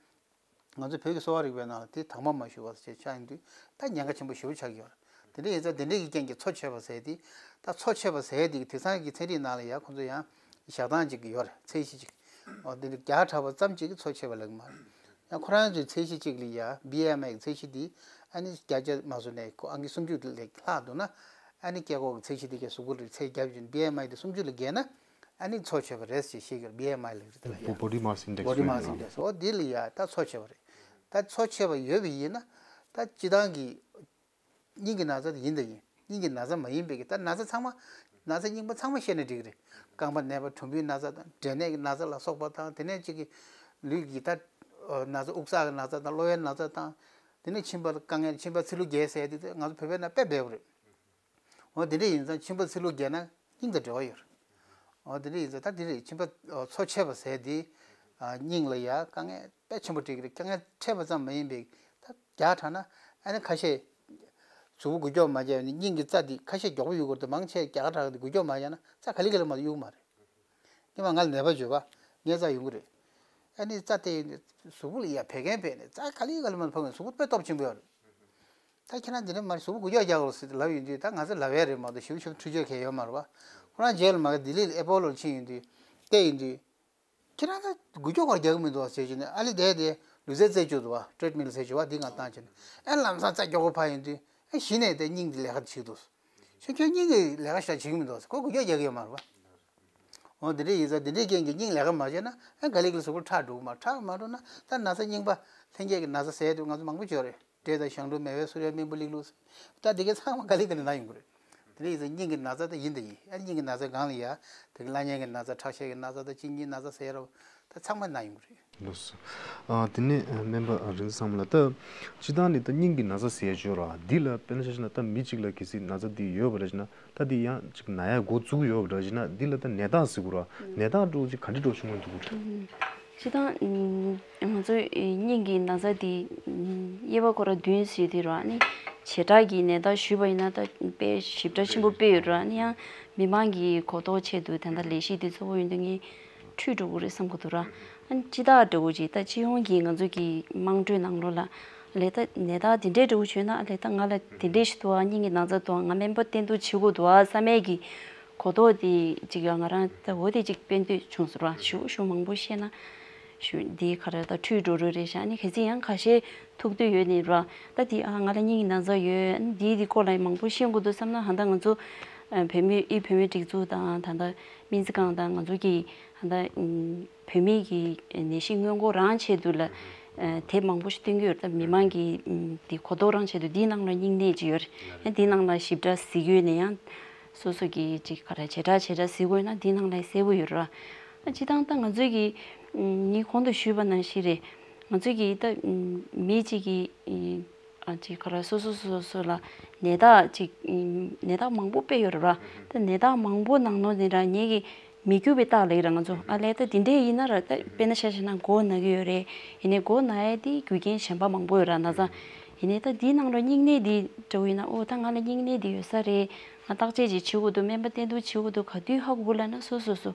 ང་ཚོ་བོད་ཀྱི་གསོ་བ་རིག་པའི་ནང་ལ་དེ་དྭངས་མ་མ་ཞུ་བ་ཞེས་ཆགས་ཡོང་དུས་ད་ཉེན་ཁ་ཆེན་པོ་ཞེ་པོ་ཆགས་ཀྱི་ཡོད་རེད། དེ་འདྲ་ཡིན་ཙང་དེ་འདྲས་ཀྱི་རྐྱེན་གྱིས་མཚོ་ཆེ་བ་ཟེར་དེ་ད་མཚོ་ཆེ་བ་ཟེར་དེ་གི་དེང་སང་གི་ཚན་རིག་ནང་ལ་ཡ་ཁོང་ཚོ་ཡང་བཞག་སྟངས་ཅིག་ཡོད་རེད། ཚད་གཞི་ཅིག་འོ་དེ་འདྲ་བརྒྱ་ཕྲག་པ་ཙམ་ཅིག་གི་མཚོ་ཆེ་བ་ལབ་ཀྱི་མ་རེད། ཡང་ཁོ་རང་ཚོའི་ཚད་གཞི་གཅིག་ལ་ཡ་བི་ཨེམ་ཨའི་གི་ཚད་གཞི་འདི་ཨ་ནི་བརྒྱ་ཆ་མ་བཟོ་ནས་ཁོ་ཨང་ཀི་སུམ་ཅུ་ལས་ལྷག་འདུག་ན་ཨ་ནི་སྐྱེ་ཁོག་གི་ཚད་གཞི་འདི་གའི་གཟུགས་པོ་ལ་ཚད་བརྒྱབ་བྱས་བི་ཨེམ་ཨའི་འདི་སུམ་ཅུ་ལས་བརྒལ་ན་ཨ་ནི་མཚོ་ཆེ་བ་རེད་ཅེས་བཤད་ཀྱི་ཡོད། བི་ཨེམ་ཨའི་ལབ་ཀྱི་རེད་ད་ཡ། Body mass index body mass index འོ་འདི་ལ་ཡ་ད་མཚོ་ཆེ་བ་རེད། ད་མཚོ་ཆེ་བ་ཡོད་པ་ཡིན་ན་ད་སྤྱི་བཏང་གི་སྙིང་གི་ན་ཚ་དེ་ཡིན་དང་ཡིན། སྙིང་གི་ན་ཚ་མ་ཡིན་པའི་གི་ད་ན་ཚ་ཚང་མ་ན་ཚ་རྙིང་པ་ཚང་མ་བཤད་ན་འགྲིག་གི་རེད། རྐང་པ་ནད་པ་གྲུམ་བུའི་ན་ཚ་དང་འབྲས་ནད་ཀྱི་ན་ཚ་ལ་སོགས་པ་དང་དེ་ནས་གཅིག་གི་ལུས་ཀྱི་ད་ན་ཚ་དབུགས་བསགས་ཀྱི་ན་ཚ་དང་གློ་བའི་ན་ཚ་དང་དེ་ནས་མཆིན་པ་དཀའ་ངལ་མཆིན་པ་ཚིལ་ལུ་རྒྱས་ཟེར་དེ་ང་ཚོ་བོད་པའི་ནང་དཔེ་འབེལ་བ་རེད། འོ་དེ་འདྲ་ཡིན་ཙང་མཆིན་པ་ཚིལ་ལུ་རྒྱས་ན་སྙིང་དང་འབྲེལ་བ་ཡོད་རེད། འོ་དེ་འདྲ་ཡིན་ཙང་ད་དེ་རེད་མཆིན་པ་འཚོ་ཆད་པ་ཟེར་དེ་སྙིང་ལ་ཡ་དཀའ་ངལ་དཔེ་ཆེན་པོ་འཕྲད་ཀྱི་རེད། དཀའ་ངལ་འཕྲད་པ་ཙམ་མ་ཡིན་པའི་ད་བརྒྱ་ཕྲག་ན་ཨ་ནི་ཁ་ཤས་གཟུགས་པོ་འགུལ་སྐྱོད་མ་བྱས་ནས་སྙིང་གི་རྩ་དེ་ཁ་ཤས་མགྱོགས་པོ་ཡོད་དགོས་རེད། མང་ཆེ་བརྒྱ་ཕྲག་དེ་འགུལ་སྐྱོད་མ་བྱས་ན་རྩ་ག་ལེ་ག་ལེ་མ་གཡུག་མ་རེད། སྔོན་མ་ང་ལ་ནད་པ་བྱོས་པ་ངའི་རྩ་ཡོང་གི་རེད། ཨ་ནི་རྩ་དེ་གཟུགས་པོ་ལ་ཡ་བད་ཀན་བད་ནས་རྩ་ག་ལེ་ག་ལེ་མ་འཕངས་ནས་གཟུགས་པོ་དཔེ་སྟོབས་ཆེན་པོ་ཡོད་རེད། ད་ཁྱེད་རང་འདི་འདྲ་མ་རེད་གཟུགས་པོ་འགུལ་སྐྱོད་རྒྱག་དགོས་ཟེར་ལབ་ཡོང་དུས་ད་ང་ཚོ་ལབ་ཡས་རེད་མ་གཏོགས་ཞིབ་ཞིབ་འཕྲོད་བརྗོད་གང་ཡོད་མ་རེད་པ། ཁོ་རང་རྗེས་ལ་མ་གི་ལྡི་ལི་ལ་ཨེ་པོ་ལོ་ལ་ཕྱིན་ཡོང་དུས་བལྟས་ཡོང་དུས། ཁྱེད་རང་ད་འགུལ་སྐྱོད་ག་རྒྱག་གི་མི་འདུག་ཟེར་བྱས་ནས་ཨ་ལི་དེ་དེ་ལུས་རྩལ་རྩེད་རྒྱུ་འདུག་བ་ཊྲེཌ་མིལ་ཟེར་རྒྱུ་བ་འདི་ང་བཏང་བྱས་ནས་ཨེ་ལམ་སང་རྩ་མགྱོགས་པོ་ཕར་ཡོང་དུས་ཨེ་གཞི་ནས་དེ་སྙིང་འདི་ལས་ཀ་བྱེད་འདུག་ཁྱོད་ཁྱོད་སྙིང་གི་ལས་ཀ་ཞེ་དྲག་བྱེད་ཀྱི་མི་འདུག་ཟེར་ཁོ་འགུལ་སྐྱོད་རྒྱག་གི་ཡོད་མ་རེད་བ། འོ་འདི་འདྲ་ཡིན་ཙང་འདི་འདྲའི་རྐྱེན་གྱིས་སྙིང་ལས་ཀ་མ་བྱས་ན་ཨེ་ག་ལེ་ག་ལེ་གཟུགས་པོ་ཁྲག་འགྲོ་གི་མ་རེད། ཁྲག་མ་འགྲོ་ན་ད་ན་ཚ་རྙིང་པ་ལྷན་སྐྱེས་ཀྱི་ན་ཚ་ཟེར་དུས་ང་ཚོ་མང་པོ་ཅིག་ཡོད་རེད། འབྲས་དང་ཞང་འབྲུག་མེ་བའི་གསུར་ཡ་སྨན་བུ་ལིག་ལུག་ཟེར། ད་འདི་གའི་ཚང་མ་ག་ལེ་ག་ལེ་ན་ཡོང་གི་རེད། དེ་འདྲ་ཡིན་ཙང་སྙིང་གི་ན་ཚ་ད་ཡིན་ད་ཡིན། ཨ་སྙིང་གི་ན་ཚ་སྒང་ལ་ཡ་དེ་གི་བླ་གཉན་གྱི་ན་ཚ་ཁྲག་ཤེད་ཀྱི་ན་ཚ་ད་གཅིན་སྙིའི་ན་ཚ་ཟེར་རོ། ད་ཚང་མ་ན་ཡོང་གི་རེད། ལགས་སོ། ཨ་དེ་ནས་སྨན་པ་རིག་འཛིན་བསམ་ལགས་ད་སྤྱིར་བཏང་ནས་ད་སྙིང་གི་ན་ཚ་ཟེར་ཡ་ཅིག་ཡོད་ར། འདི་ལ་དཔེར་ན་ཆ་བཞག་ན་ད་མི་གཅིག་ལ་གལ་སྲིད་ན་ཚ་འདི་ཡོད་པ་རེད་ཅེ་ན་ད་འདི་ཡང་ཅིག་ན་ཡ་འགོ་བཙུགས་ཡོད་པ་རེད་ཅེ་ན་འདི་ལ་ད་ནད་རྟགས་ཟེར་དགོས་ར། ནད་རྟགས་འདྲ་བོ་ཅིག་ག་འདྲ་འདྲ་བོ་བྱུང་ཡོང་འདུག་གོ། སྤྱིར་བཏང་ང་ཚོའི་སྙིང་གི་ན་ཚ་འདི་དབྱེ་བ་སྐོར་བདུན་ཟེར་དུས་ར་ནི་བྱེ་བྲག་གི་ནད་རྟགས་ཞུས་པ་ཡིན་ན་ད་དཔེ་ཞིབ་ཕྲ་ཆེན་པོ་དཔེ་ཡོད་ར་ནི་ཡང་མི་མང་གི་གོ་རྟོགས་ཆེད་དུ་ད་ལྟ་ལས་གཞི་འདི་གཙོ་བོ་ཡིན་དུས་ངས་འཁྲུལ་འགྲོ་གི་རེད་བསམ་གི་འདུག་ར། ཨ་ནི་སྤྱི་བཏང་འདྲ་བོ་ཅིག་ད་སྤྱི་ཡོངས་ཀྱི་ང་ཚོ་གི་དམངས་ཁྲོད་ནང་ལོགས་ལ་ ལས་ད་ནད་རྟགས་དེ་འདྲའི་འདྲ་བོ་བྱུང་ན་ལས་ད་ང་ལ་དེ་འདྲའི་ཞིག་འདུག་ཨ། སྙིང་གི་ན་ཚ་འདུག་ཨ། ང་སྨན་པ་བསྟེན་གཏུགས་བྱེད་དགོས་འདུག་ཨ་བསམ་མེད་ཀྱི་གོ་རྟོགས་དེ་ཅིག་ཡང་ང་རང་ད་འོ་དེ་ཅིག་དཔེ་འདོད་བྱུང་སོང་ར། ཞུ་ཞུ་མང་པོ་བཤད་ན་ཞུ་འདི་ག་རེ་ད་འཁྲུལ་འགྲོ་རོགས་རེད་ཤག་ཨ་ནི་གལ་སྲིད་ཡང་ཁ་ཤས་ཐུག་འདོད་ཡོད་ནི་ར། ད་དེ་ཨ་ང་ལ་སྙིང་གི་ན་ཚ་ཡོད། ཨ་ནི་འདི་འདི་སྐོར་ལ་མང་པོ་ཤེས་དགོས་འདུག་བསམ་ན་ཧ་ད་ང་ཚོ་ཨ་བོད་མི་དབུས་བོད་མིའི་སྒྲིག་འཛུགས་དང་ད་ད་སྨན་རྩིས་ཁང་དང་ང་ཚོ་གི་ད་ད་ཨ་བོད་མི་གི་ནད་གཞི་སྔོན་འགོག་རང་ཆེད་དུ་ལ་ཨ་དེབ་མང་པོ་ཞིག་བཏོན་གྱི་ཡོད་རེད། ད་མི་མང་གི་ཨ་དེ་གོ་རྟོགས་རང་ཆེད་དུ་འདིའི་ནང་ལ་སྙིང་ནད་ཅིག་ཡོད་རེད། ཡང་འདིའི་ནང་ལ་ཞིབ་ཕྲ་གཟིགས་ཡོད་ན་ཡང་སོ་སོ་གི་ཅིག་ག་རེ་བྱེ་བྲག་བྱེ་བྲག་གཟིགས་དགོས་ན་འདིའི་ནང་ལ་གསལ་པོ་ཡོད་རེད། ཨ་སྤྱིར་བཏང་ད་ང་ཚོས་ཀྱི་ཨ་ངས་གོང་དུ་ཞུས་པ་ནང་བཞིན་རེད། ང་ཚོས་ཀྱི་ད་ཨ་མི་གཅིག་གི་ཨ་ཨ་ཅིག་ག་རེ་སོ་སོ་སོ་སོ་ལ་ནད་རྟགས་ཅིག་ཨ་ནད་རྟགས་མང་པོ་དཔེ་ཡོད་རེད་བ། ད་ནད་རྟགས་མང་པོ་ནང་ནང་ནས་ར་ངེད་ཀྱི་མི་འགྱུར་བའི་རྟགས་ལབ་ཀྱི་ར་ང་ཚོ་ཨ་ལས་ད་དེ་འདྲས་ཡིན་ན་ར། ད་དཔེར་ན་ཆ་བཞག་ན་མགོ་ན་གི་ཡོད་རེད། ཡིན་ནའི་མགོ་ན་ཡ་དེ་རྒྱུ་རྐྱེན་གཞན་པ་མང་པོ་ཡོད་ར་ན་ཚ། ཡིན་ནའི་ད་དེའི་ནང་ལ་སྙིང་ནད་དེ་འདྲ་བོ་ཡིན་ན་ཨོ་ད་ང་ལ་སྙིང་ནད་དེ་ཡོད་ས་རེད། ང་བརྟག་དཔྱད་ཅིག་བྱེད་དགོས་འདུག་སྨན་པ་བསྟེན་གཏུགས་བྱེད་དགོས་འདུག་ག་དུས་ཧ་གོ་ལབ་ན་སོ་སོ་སོ་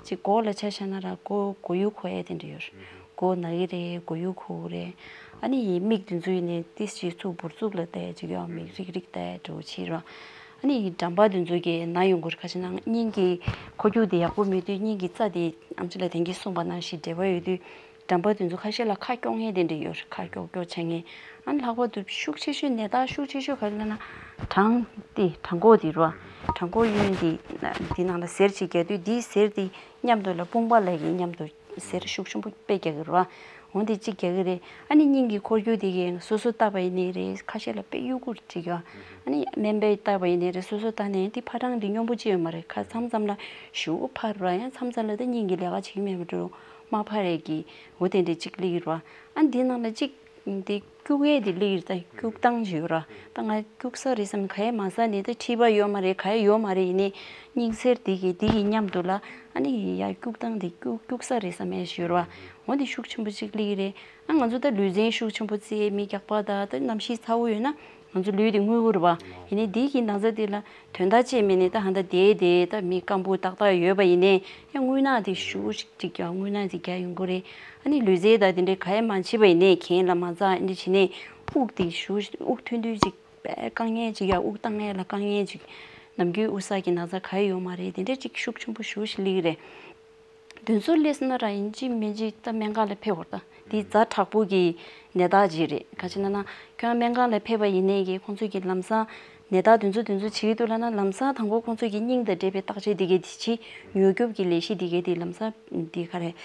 ཅིག་མགོ་ལ་ཆ་བཞག་ན་ར་མགོ་མགོ་ཡུ་འཁོར་ཡ་དེ་འདྲ་ཡོད་རེད། མགོ་ན་གི་རེད། མགོ་ཡུ་འཁོར་གི་རེད། ཨ་ནི་མིག་དེ་ཚོ་ཡིན་ནའི་ཏིས་ཅིག་ཚུར་འབུར་ཚུགས་ལ་བལྟས་ཅིག་ཡོད། མིག་རིག་རིག་བལྟས་འདྲ་བོ་བྱེད་ར། ཨ་ནི་འགྲམ་པ་དེ་ཚོ་གི་ན་ཡོང་གི་རེད། ཁ་ཅིག་ན་སྙིང་གི་འཁོར་རྒྱུག་དེ་ཡག་པོ་མེད་དུས་སྙིང་གི་རྩ་དེ་ཨམ་ཆི་ལ་དེང་གི་གསུངས་པ་ནང་བཞིན་འབྲེལ་བ་ཡོད་དུས་འགྲམ་པ་དེ་ཚོ་ཁ་ཤས་ལ་ཁ་སྐྱོག་མཁན་དེ་འདྲ་ཡོད་རེད། ཁ་སྐྱོག་སྐྱོག་བྱེད་མཁན། ཨ་ནི་ལྷག་པར་དུ་ཤུགས་ཆེ་ཤོས་ནད་རྟགས་ཤུགས་ཆེ་ཤོས་ག་རེ་ལབ་ན་བྲང་དེ་བྲང་ཁོག་དེ་རེད་བ། བྲང་ཁོག་གཡོན་དེ་དེ་ནང་ལ་གཟེར་ཅིག་རྒྱག་དུས་དེའི་གཟེར་དེ་མཉམ་དུ་ལ་དཔུང་པ་ལ་གི་མཉམ་དུ་གཟེར་ཤུགས་ཆེན་པོ་དཔེ་རྒྱག་གི་རེད་བ། འོ་དེ་གཅིག་རྒྱག་གི་རེད། ཨ་ནི་སྙིང་གི་འཁོར་རྒྱུག་དེ་གས་སོ་སོ་བལྟས་པ་ཡིན་ནའི་རེད། ཁ་ཤས་ལ་དཔེ་གཡུག་གུར་ཅིག་ཡོད། ཨ་ནི་སྨན་པས་བལྟས་པ་ཡིན་ནའི་རེད། སོ་སོ་བལྟས་ནས་དེ་ཕ་གྲངས་དེ་སྙོམས་པོ་ཅིག་ཡོད་མ་རེད། ཁ་མཚམས་མཚམས་ལ་ཞུ་ཕར་ར་ཡང་མཚམས་མཚམས་ལ་ད་སྙིང་གི་ལས་ཀ་བྱེད་ཀྱི་མེད་པ་འགྲོ་མ་ཕར་རེད་ཀྱི། འོ་དེ་འདྲས་གཅིག་སླེབས་ཀྱི་རེད་བ། ཨ་ནི་དེའི་ནང་ལ་གཅིག་དེ་སྐྱུག་ཡས་དེ་སླེབས་ཀྱི་རེད། ད་སྐྱུག་སྟངས་ཅིག་ཡོད་ར། ད་ང་སྐྱུག་ས་རེད་བསམ་ག་ཡས་མ་ཟ་ནས་ད་མཁྲིས་པ་ཡོད་མ་རེད། ག་ཡས་ཡོད་མ་རེད། ཡིན་ནའི་སྙིང་གཟེར་དེ་གི་དེ་གི་མཉམ་དུ་ལ་ཨ་ནི་ཡ་སྐྱུག་སྟངས་དེ་སྐྱུག་སྐྱུག་ས་རེད་བསམ་ཡས་ཞིག་ཡོད་ར་བ། འོ་དེ་ཤུགས་ཆེན་པོ་གཅིག་སླེབས་ཀྱི་རེད། ཨ་ང་ཚོ་ད་ལུས་རྩལ་ཤུགས་ཆེན་པོ་རྩེ་མི་རྒྱགས་པ་ད་ད་གནམ་གཤིས་ཚ་བོ་ཡོད་ན་ང་ཚོ་ལུས་དེ་རྔུལ་བོ་རེད་བ། ཡིན་ནའི་དེ་གི་ན་ཚ་དེ་ལ་དོན་དག་ཅིག་མེད་ནས་ད་ཧ་ད་དེ་དེ་ད་མི་སྐམ་པོ་ཏག་ཏག་ཡོད་པ་ཡིན་ནའི་ཡང་རྔུལ་ནག་དེ་ཤུགས་ཤིག་ཅིག་རྒྱག་རྔུལ་ནག་དེ་རྒྱག་ཡོང་གི་རེད། ཨ་ནི་ལུས་རྩལ་ད་དེ་འདྲའི་ག་ཡས་མ་བྱེད་པ་ཡིན་ནའི་གྱེན་ལ་མ་འཛེགས་ཨ་འདྲ་བྱེད་ནས་དབུགས་དེ་ཤུགས་དབུགས་ཐུང་ཐུང་ཅིག་དཔེ་དཀའ་ངལ་ཅིག་ཡ། དབུགས་བཏང་ཡས་ལ་དཀའ་ངལ་ཅིག་ནམ་རྒྱུན་དབུགས་བསགས་ཀྱི་ན་ཚ་ག་ཡས་ཡོད་མ་རེད། དེ་འདྲ་ཅིག་ཤུགས་ཆེན་པོ་ཤུགས་ཤིག་སླེབས་ཀྱི་རེད། དེ་ཚོ་སླེབས་སོང་ན་ར་ཡིན་གཅིག་མིན་གཅིག་ད་སྨན་ཁང་ལ་ཕེབས་དགོས་རེད་ད། དེ་ཛ་དྲག་པོ་གི་ནད་རྟགས་ཅིག་རེད། ག་ཅི་ན་ན་ཁྱོད་སྨན་ཁང་ལ་ཕེབས་པ་ཡིན་ནའི་གི་ཁོང་ཚོས་ཀྱི་ལམ་སང་ནད་རྟགས་དེ་ཚོ་དེ་ཚོ་བྱེད་ཀྱི་འདུག་ལབ་ན་ལམ་སང་དང་པོ་ཁོང་ཚོས་ཀྱི་སྙིང་དང་འབྲེལ་བའི་བརྟག་དཔྱད་དེ་གའི་དེ་བྱེད། མྱུར་སྐྱོབ་ཀྱི་ལས་གཞི་དེ་གའི་དེ་ལམ་སང་དེ་ག་རེད།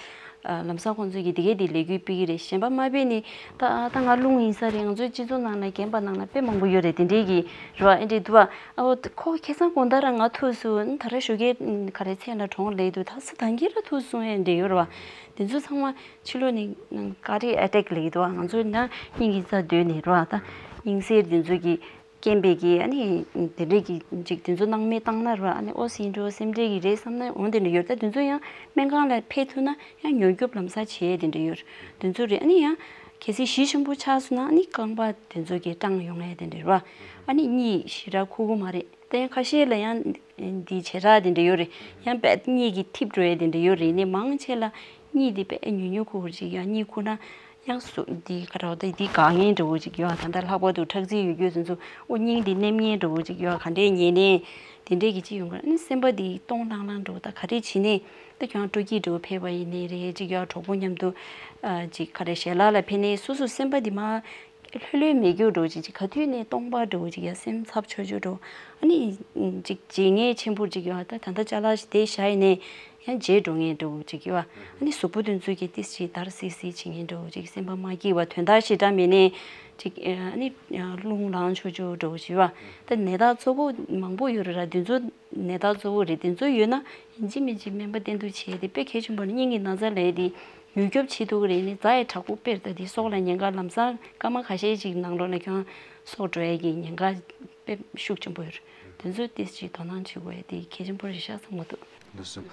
ཨ་ལམ་སང་ཁོང་ཚོས་ཀྱི་དེ་གའི་དེ་ལས་འགུལ་སྤེལ་གྱི་རེད། གཞན་པ་མ་སྤེལ་ནི་ད་ད་ང་རླུང་ཡིན་ས་རེད། ང་ཚོའི་སྤྱི་ཚོགས་ནང་ལ་རྒན་པ་ནང་ལ་དཔེ་མང་པོ་ཡོད་རེད། དེ་འདྲའི་གི་རེད་བ། ཨེ་འདྲས་འདུག་བ། ཨོ་ཁོ་ཁ་སང་དགོང་དག་རང་ང་ཐུག་སོང་། ད་རེས་ཞོགས་ཀས་ག་རེ་མཚན་ལ་གྲོངས་ལབ་འདུག་ད་ས་ད་གིན་ར་ཐུག་སོང་། ཨེ་འདྲས་ཡོད་རེད་བ། དེ་ཚོ་ཚང་མ་ཕྱི་ལོགས་ནས་ཀ་རི་ཨེ་ཊེག་ལབ་ཀྱི་འདུག་བ། ང་ཚོ་ན་སྙིང་གི་རྩ་སྡོད་ནས་རེད་བ། ད་སྙིང་གཟེར་དེ་ཚོ་གི་རྐྱེན་པས་ཀྱི་ཨ་ནི་དེ་འདྲས་ཀྱི་ཅིག་དེ་ཚོ་སྣང་མེད་བཏང་ན་རེད་བ། ཨ་ནི་ཨོ་སི་ཡིན་འགྲོ་སེམས་ཁྲལ་གྱི་རེད་བསམ་ན་འོང་དེ་འདྲ་ཡོད། ད་དེ་ཚོ་ཡང་སྨན་ཁང་ལ་ཕེབས་ཐུབ་ན་ཡང་མྱུར་སྐྱོབ་ལམ་སང་བྱས་དེ་འདྲ་ཡོད། དེ་ཚོ་རེད། ཨ་ནི་ཡང་གལ་སྲིད་གཞི་ཆེན་པོ་ཆགས་སོང་ན་ཨ་ནི་རྐང་པ་དེ་ཚོ་གི་སྐྲངས་ཡོང་ཡས་དེ་འདྲ་རེད་བ། ཨ་ནི་གཉིད་ཞེ་དྲག་ཁུག་གི་མ་རེད། ད་ཡང་ཁ་ཤས་ལ་ཡང་འདི་བྱེ་བྲག་དེ་འདྲ་ཡོད་རེད། ཡང་དཔེ་གཉིད་ཀྱི་ཐིབས་འགྲོ་ཡས་དེ་འདྲ་ཡོད་རེད། ནི་མང་ཆེ་ལ་གཉིད་དེ་དཔེ་ཉུང་ཉུང་ཁུག་ཅིག་ཡང་གཉིད་ཁུག་ན་ཡང་སུ་འདི་ག་རེ་བ་ད་འདི་འགག་མཁན་འདྲ་བོ་ཅིག་ཡོད། ད་ལྟ་ལྷག་པར་དུ་ཁྲག་རྩི་ཡོད་རྒྱུ་དེ་ཚོ་ཨོ་སྙིང་འདི་ནེམ་མཁན་འདྲ་བོ་ཅིག་ཡོད། ག་འདྲས་ཉལ་ནས་དེ་འདྲས་ཀྱི་ཅིག་ཡོང་གི་རེད། ནི་སེམས་པ་འདི་སྟོང་ལྷང་ལྷང་འདྲ་བོ། ད་ག་རེ་བྱེད་ནས་ད་ཁྱོད་སྤྲོ་སྐྱིད་འདྲ་བོ་ཕེབས་པ་ཡིན་ནའི་རེད། ཅིག་ཡོད་གྲོགས་པོ་མཉམ་དུ་ཨ་ཅིག་ག་རེ་ཞལ་ལག་ལ་ཕེབས་ནས་སོ་སོ་སེམས་པ་འདི་མ་ལྷོད་ལྷོད་མེད་རྒྱུ་འདྲ་བོ་ཅིག་ཅིག་ག་དུས་ནས་སྟོང་པ་འདྲ་བོ་ཅིག་ཡ་སེམས་འཚབ་ཆོག་ཆོག་འདྲ་བོ། ཨ་ནི་ཅིག་བརྗེད་ངེས་ཆེན་པོ་ཅིག་ཡོད། ད་ད་ལྟ་ཅ་ལག་ཞིག་དེ་བཞག་ཡིན་ནས་ཡང་བརྗེད་འགྲོ་ངེས་འདྲ་བོ་ཅིག་ཡོད། ཨ་ནི་གཟུགས་པོ་དེ་ཚོ་གི་ཏིས་ཅིག་འདར་སིག་སིག་བྱེད་ངེས་འདྲ་བོ་ཅིག་སེམས་པ་མ་སྐྱིད་པ་དོན་དག་ཞེ་དྲག་མེད་ནས་ཅིག་ཨ་ནི་རླུང་ལངས་ཆོག་ཆོག་འདྲ་བོ་ཅིག་ཡོད། ད་ནད་རྟགས་གཙོ་བོ་མང་པོ་ཡོད་རེད་ར། དེ་ཚོ་ནད་རྟགས་གཙོ་བོ་རེད། དེ་ཚོ་ཡོད་ན་ཡིན་གཅིག་མིན་གཅིག་སྨན་པ་བསྟེན་གཏུགས་བྱས་ཏེ་དཔེ་གལ་ཆེན་པོ་རེད། སྙིང་གི་ན་ཚ་ལབ་ཡས་དེ་མྱུར་སྐྱོབ་བྱེད་ཐུབ་ཀྱི་རེད། ནི་རྩ་ཡི་དྲག་པོ་དཔེར་ད་དེ་སྲོག་ལ་ཉེན་ཁ། ལམ་སང་སྐར་མ་ཁ་ཤས་ཅིག་ནང་ལོགས་ལ་ཁྱོད་སྲོག་འགྲོ་ཡས་ཀྱི་ཉེན་ཁ་དཔེ་ཤུགས་ཆེན་པོ་ཡོད་རེད། དེ་ཚོ་ཏིས་ཅིག་དོ་སྣང་བྱེད་དགོས་ཡས་དེ་གལ་ཆེན་པོ་རེད་ཤག་བསམ་གྱི་འདུག་ལགས་སོ།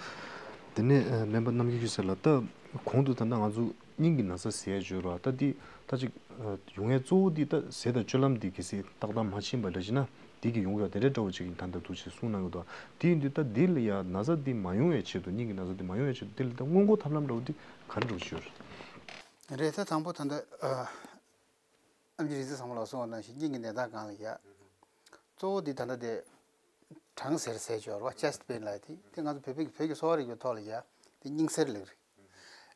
དེ་ནས་ཨ་སྨན་པ་རྣམ་རྒྱལ་ཆོས་སྲས་ལགས། ད་གོང་དུ་ད་ལྟ་ང་ཚོ་སྙིང་གི་ན་ཚ་ཟེར་ཡས་བརྗོད་རོགས། ད་འདི་ད་ཅིག་ཨ་ཡོང་ཡས་གཙོ་བོ་འདི་ད་ཟས་དང་སྤྱོད་ལམ་འདི་གལ་སྲིད་ཏག་ཏག་མ་ཕྱིན་པ་འདྲ་ཞིག་ན་འདི་གི་ཡོང་གི་ཡོད། དེ་འདྲ་འདྲ་བོ་ཅིག་ད་ལྟ་འདུག་ཅེས་གསུངས་གནང་གི་འདུག་དེ་ཡིན་དུས་ད་འདི་ལ་ཡ་ན་ཚ་འདི་མ་ཡོང་བའི་ཆེད་དུ་སྙིང་གི་ན་ཚ་འདི་མ་ཡོང་བའི་ཆེད་དུ་འདི་ལ་ད་སྔོན་འགོག་ཐབས་ལམ་འདྲ་བོ་འདི་ག་འདྲ་འདྲ་བོ་ཅིག་ཡོད་རེད། རེད། ད་དང་པོ་ད་ལྟ་ཨ་ ཨེམ་ཆི་རིག་འཛིན་བཟང་མོ་ལགས་གསུངས་པ་ནང་བཞིན་སྙིང་གི་ནད་རྟགས་སྒང་ལ་ཡ། གཙོ་བོ་འདི་ད་ལྟ་དེ། གྲང་ཟེར་ཟེར་སྦྱོར་བ་chest pain་ལ་དེ་དེ་ང་ཚོ་བོད་པའི་བོད་ཀྱི་གསོ་བ་རིག་པའི་ཐོག་ལ་ཡ་དེ་སྙིང་གཟེར་ལབ་རེད།